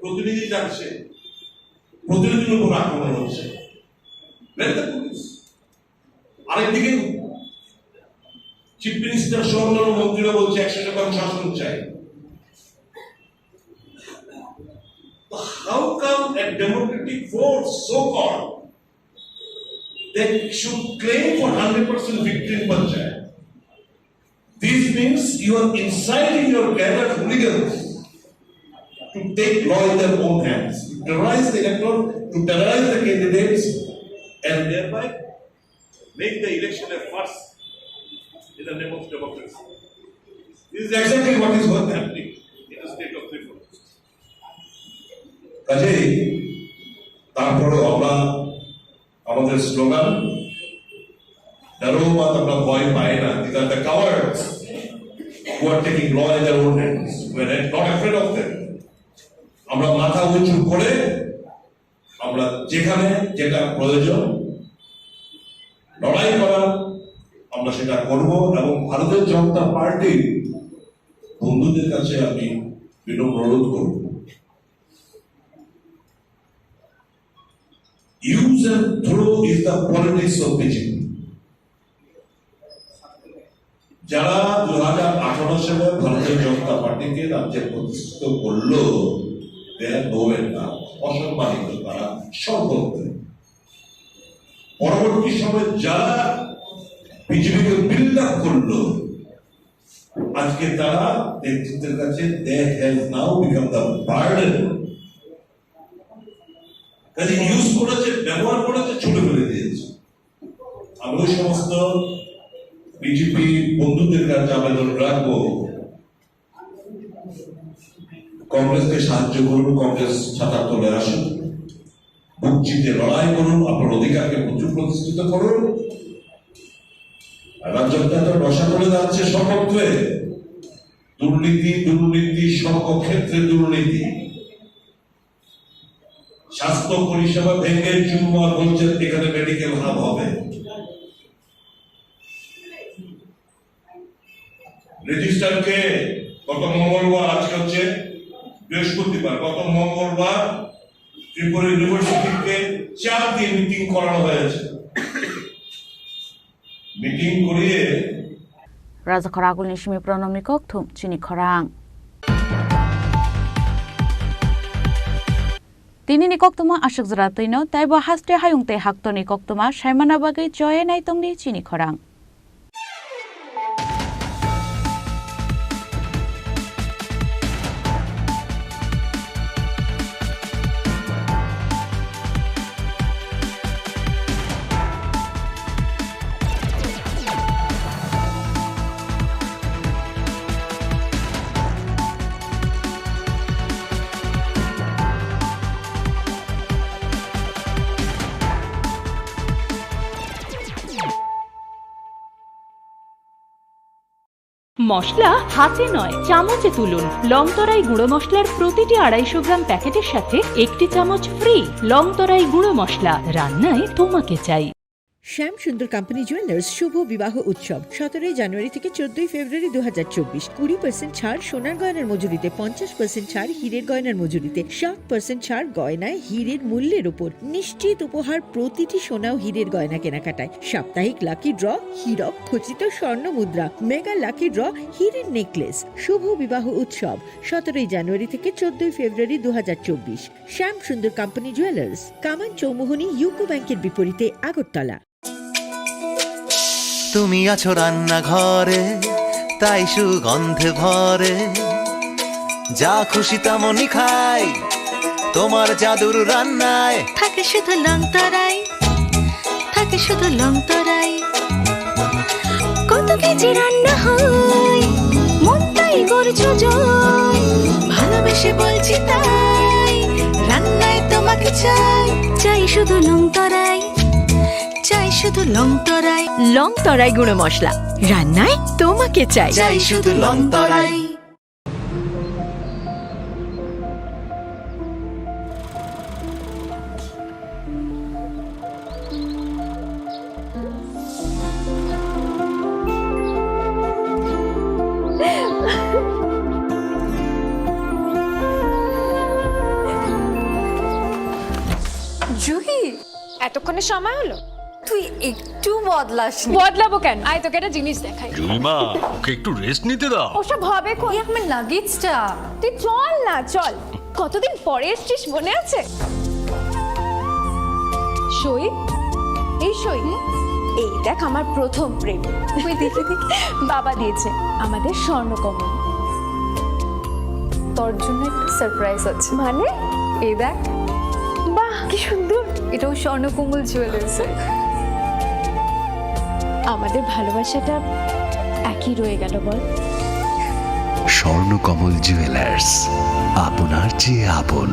প্রতিনিধি যাচ্ছে, প্রতিনিধির উপর আক্রমণ হচ্ছে। Where is the police? আরেকদিকে চিফ মিনিস্টার সহ অন্যান্য মন্ত্রীরা বলছে একশো শতাংশ শাসন চাই। তো how come a democratic force, so called, they should claim for hundred percent victory in Panchayat? This means you are inciting your gathered hooligans to take law in their own hands, to terrorize the electorate, to terrorize the candidates, and thereby make the election a farce in the name of democracy. This is exactly what is happening in the state of Tripura. কাজেই তারপরে আমরা আমাদের স্লোগান, ডরো মত, আমরা ভয় পাই না। These are the cowards who are taking law in their own hands. We are not afraid of them. আমরা মাথা উঁচু করে আমরা যেখানে যেটা প্রয়োজন লড়াই করা, আমরা সেটা করব। এবং ভারতীয় জনতা পার্টির বন্ধুদের কাছে আমি বিনম্র অনুরোধ করব, use and throw is the politics of BJP. যারা দুই হাজার আঠারো সালে ভারতীয় জনতা পার্টিকে রাজ্যে প্রতিষ্ঠিত করলো, they are nowhere now, অসম্মানিত তারা সর্বত্র। পরবর্তী সময়ে যারা বিজেপিকে বিল্ড আপ করলো, আজকে তারা নেতৃত্বের কাছে they have now become the burden। কাজে ইউজ করেছে, ব্যবহার করেছে, ছুড়ে ফেলে দিয়েছে। আমি ওই সমস্ত বিজেপি বন্ধুদের কাছে আবেদন রাখবো, কংগ্রেসকে সাহায্য করুন, কংগ্রেস ছাতার তলে আসুন, বুক চিতিয়ে লড়াই করুন, আপনার অধিকারকে প্রচুর প্রতিষ্ঠিত করুন। আর রাজ্যটা তো রসাতলে যাচ্ছে সর্বত্রে, দুর্নীতি, দুর্নীতি, সর্বক্ষেত্রে দুর্নীতি। স্বাস্থ্য পরিষেবা ভেঙে চুরমার বলছেন এখানে মেডিকেল হাব হবে। রেজিস্ট্রারকে গত মঙ্গলবার, আজকে হচ্ছে বৃহস্পতিবার, গত মঙ্গলবার ত্রিপুরা ইউনিভার্সিটিকে চাপ দিয়ে মিটিং করানো হয়েছে। মিটিং করিয়ে Raja khoragulni simi pronomni kokthum chini khorang. Tinini koktuma aswk jora twino, taibo haste hayung tei haktorni koktuma saimana bagwi choye naitongdi chini khorang. মশলা হাতে নয়, চামচে তুলুন। লংতরাই গুঁড়ো মশলার প্রতিটি আড়াইশো গ্রাম প্যাকেটের সাথে একটি চামচ ফ্রি। লংতরাই গুঁড়ো মশলা, রান্নায় তোমাকে চাই। শ্যাম সুন্দর কোম্পানি জুয়েলার্স শুভ বিবাহ উৎসব সতেরোই জানুয়ারি থেকে চোদ্দই ফেব্রুয়ারি দু হাজার চব্বিশ। কুড়ি পার্সেন্ট ছাড় সোনার গয়নার মজুরিতে, পঞ্চাশ পার্সেন্ট ছাড় হীরের গয়নার মজুরিতে, সাত পার্সেন্ট ছাড় গয়নায় হীরের মূল্যের উপর। নিশ্চিত উপহার প্রতিটি সোনা ও হীরের গয়না কেনাকাটায়। সাপ্তাহিক লাকি ড্র, হীরক খচিত স্বর্ণ মুদ্রা, মেগা লাকি ড্র, হীরের নেকলেস। শুভ বিবাহ উৎসব সতেরোই জানুয়ারি থেকে চোদ্দই ফেব্রুয়ারি দু হাজার চব্বিশ। শ্যাম সুন্দর কোম্পানি জুয়েলার্স, কামান চৌমুহনী ইউকো ব্যাংকের বিপরীতে, আগরতলা। তুমি আছো রান্নাঘরে, তাই সুগন্ধে ভরে। যা খুশি তেমনই খাই, তোমার জাদুর রান্নায়। থাকে শুধু লংতরাই, থাকে শুধু লংতরাই। কত কেজি রান্না হয়, মনটাই করছো জয়। ভালোবেসে বলছি তাই, রান্নায় তোমাকে চাই। চাই শুধু লংতরাই, চাই শুধু লংতরাই। লংতরাই গুঁড়ো মশলা, রান্নায় তোমাকে চাই। চাই শুধু লংতরাই। জুহি, এতক্ষণে সময় হলো? তুই একটু বদলাসনি। বদলাবো কেন? আয়, তোকে একটা জিনিস দেখাই। জুইমা, ওকে একটু রেস্ট নিতে দাও। ওসব হবে কোন? এই আমার লাগেজটা। তুই চল না, চল। কতদিন পরে এসছিস, মনে আছে? সই, এই সই। এই দেখ, আমার প্রথম প্রেম। তুই দেখে দেখে বাবা দিয়েছে আমাদের স্বর্ণকমল। তোর জন্য একটা সারপ্রাইজ আছে। মানে? এই দেখ। বাহ, কি সুন্দর। এটাও স্বর্ণকমল জুয়েলার্সের। আমাদের ভালোবাসাটা একই রয়ে গেল, বল? স্বর্ণকমল জুয়েলার্স, আপনার চেয়ে আপন।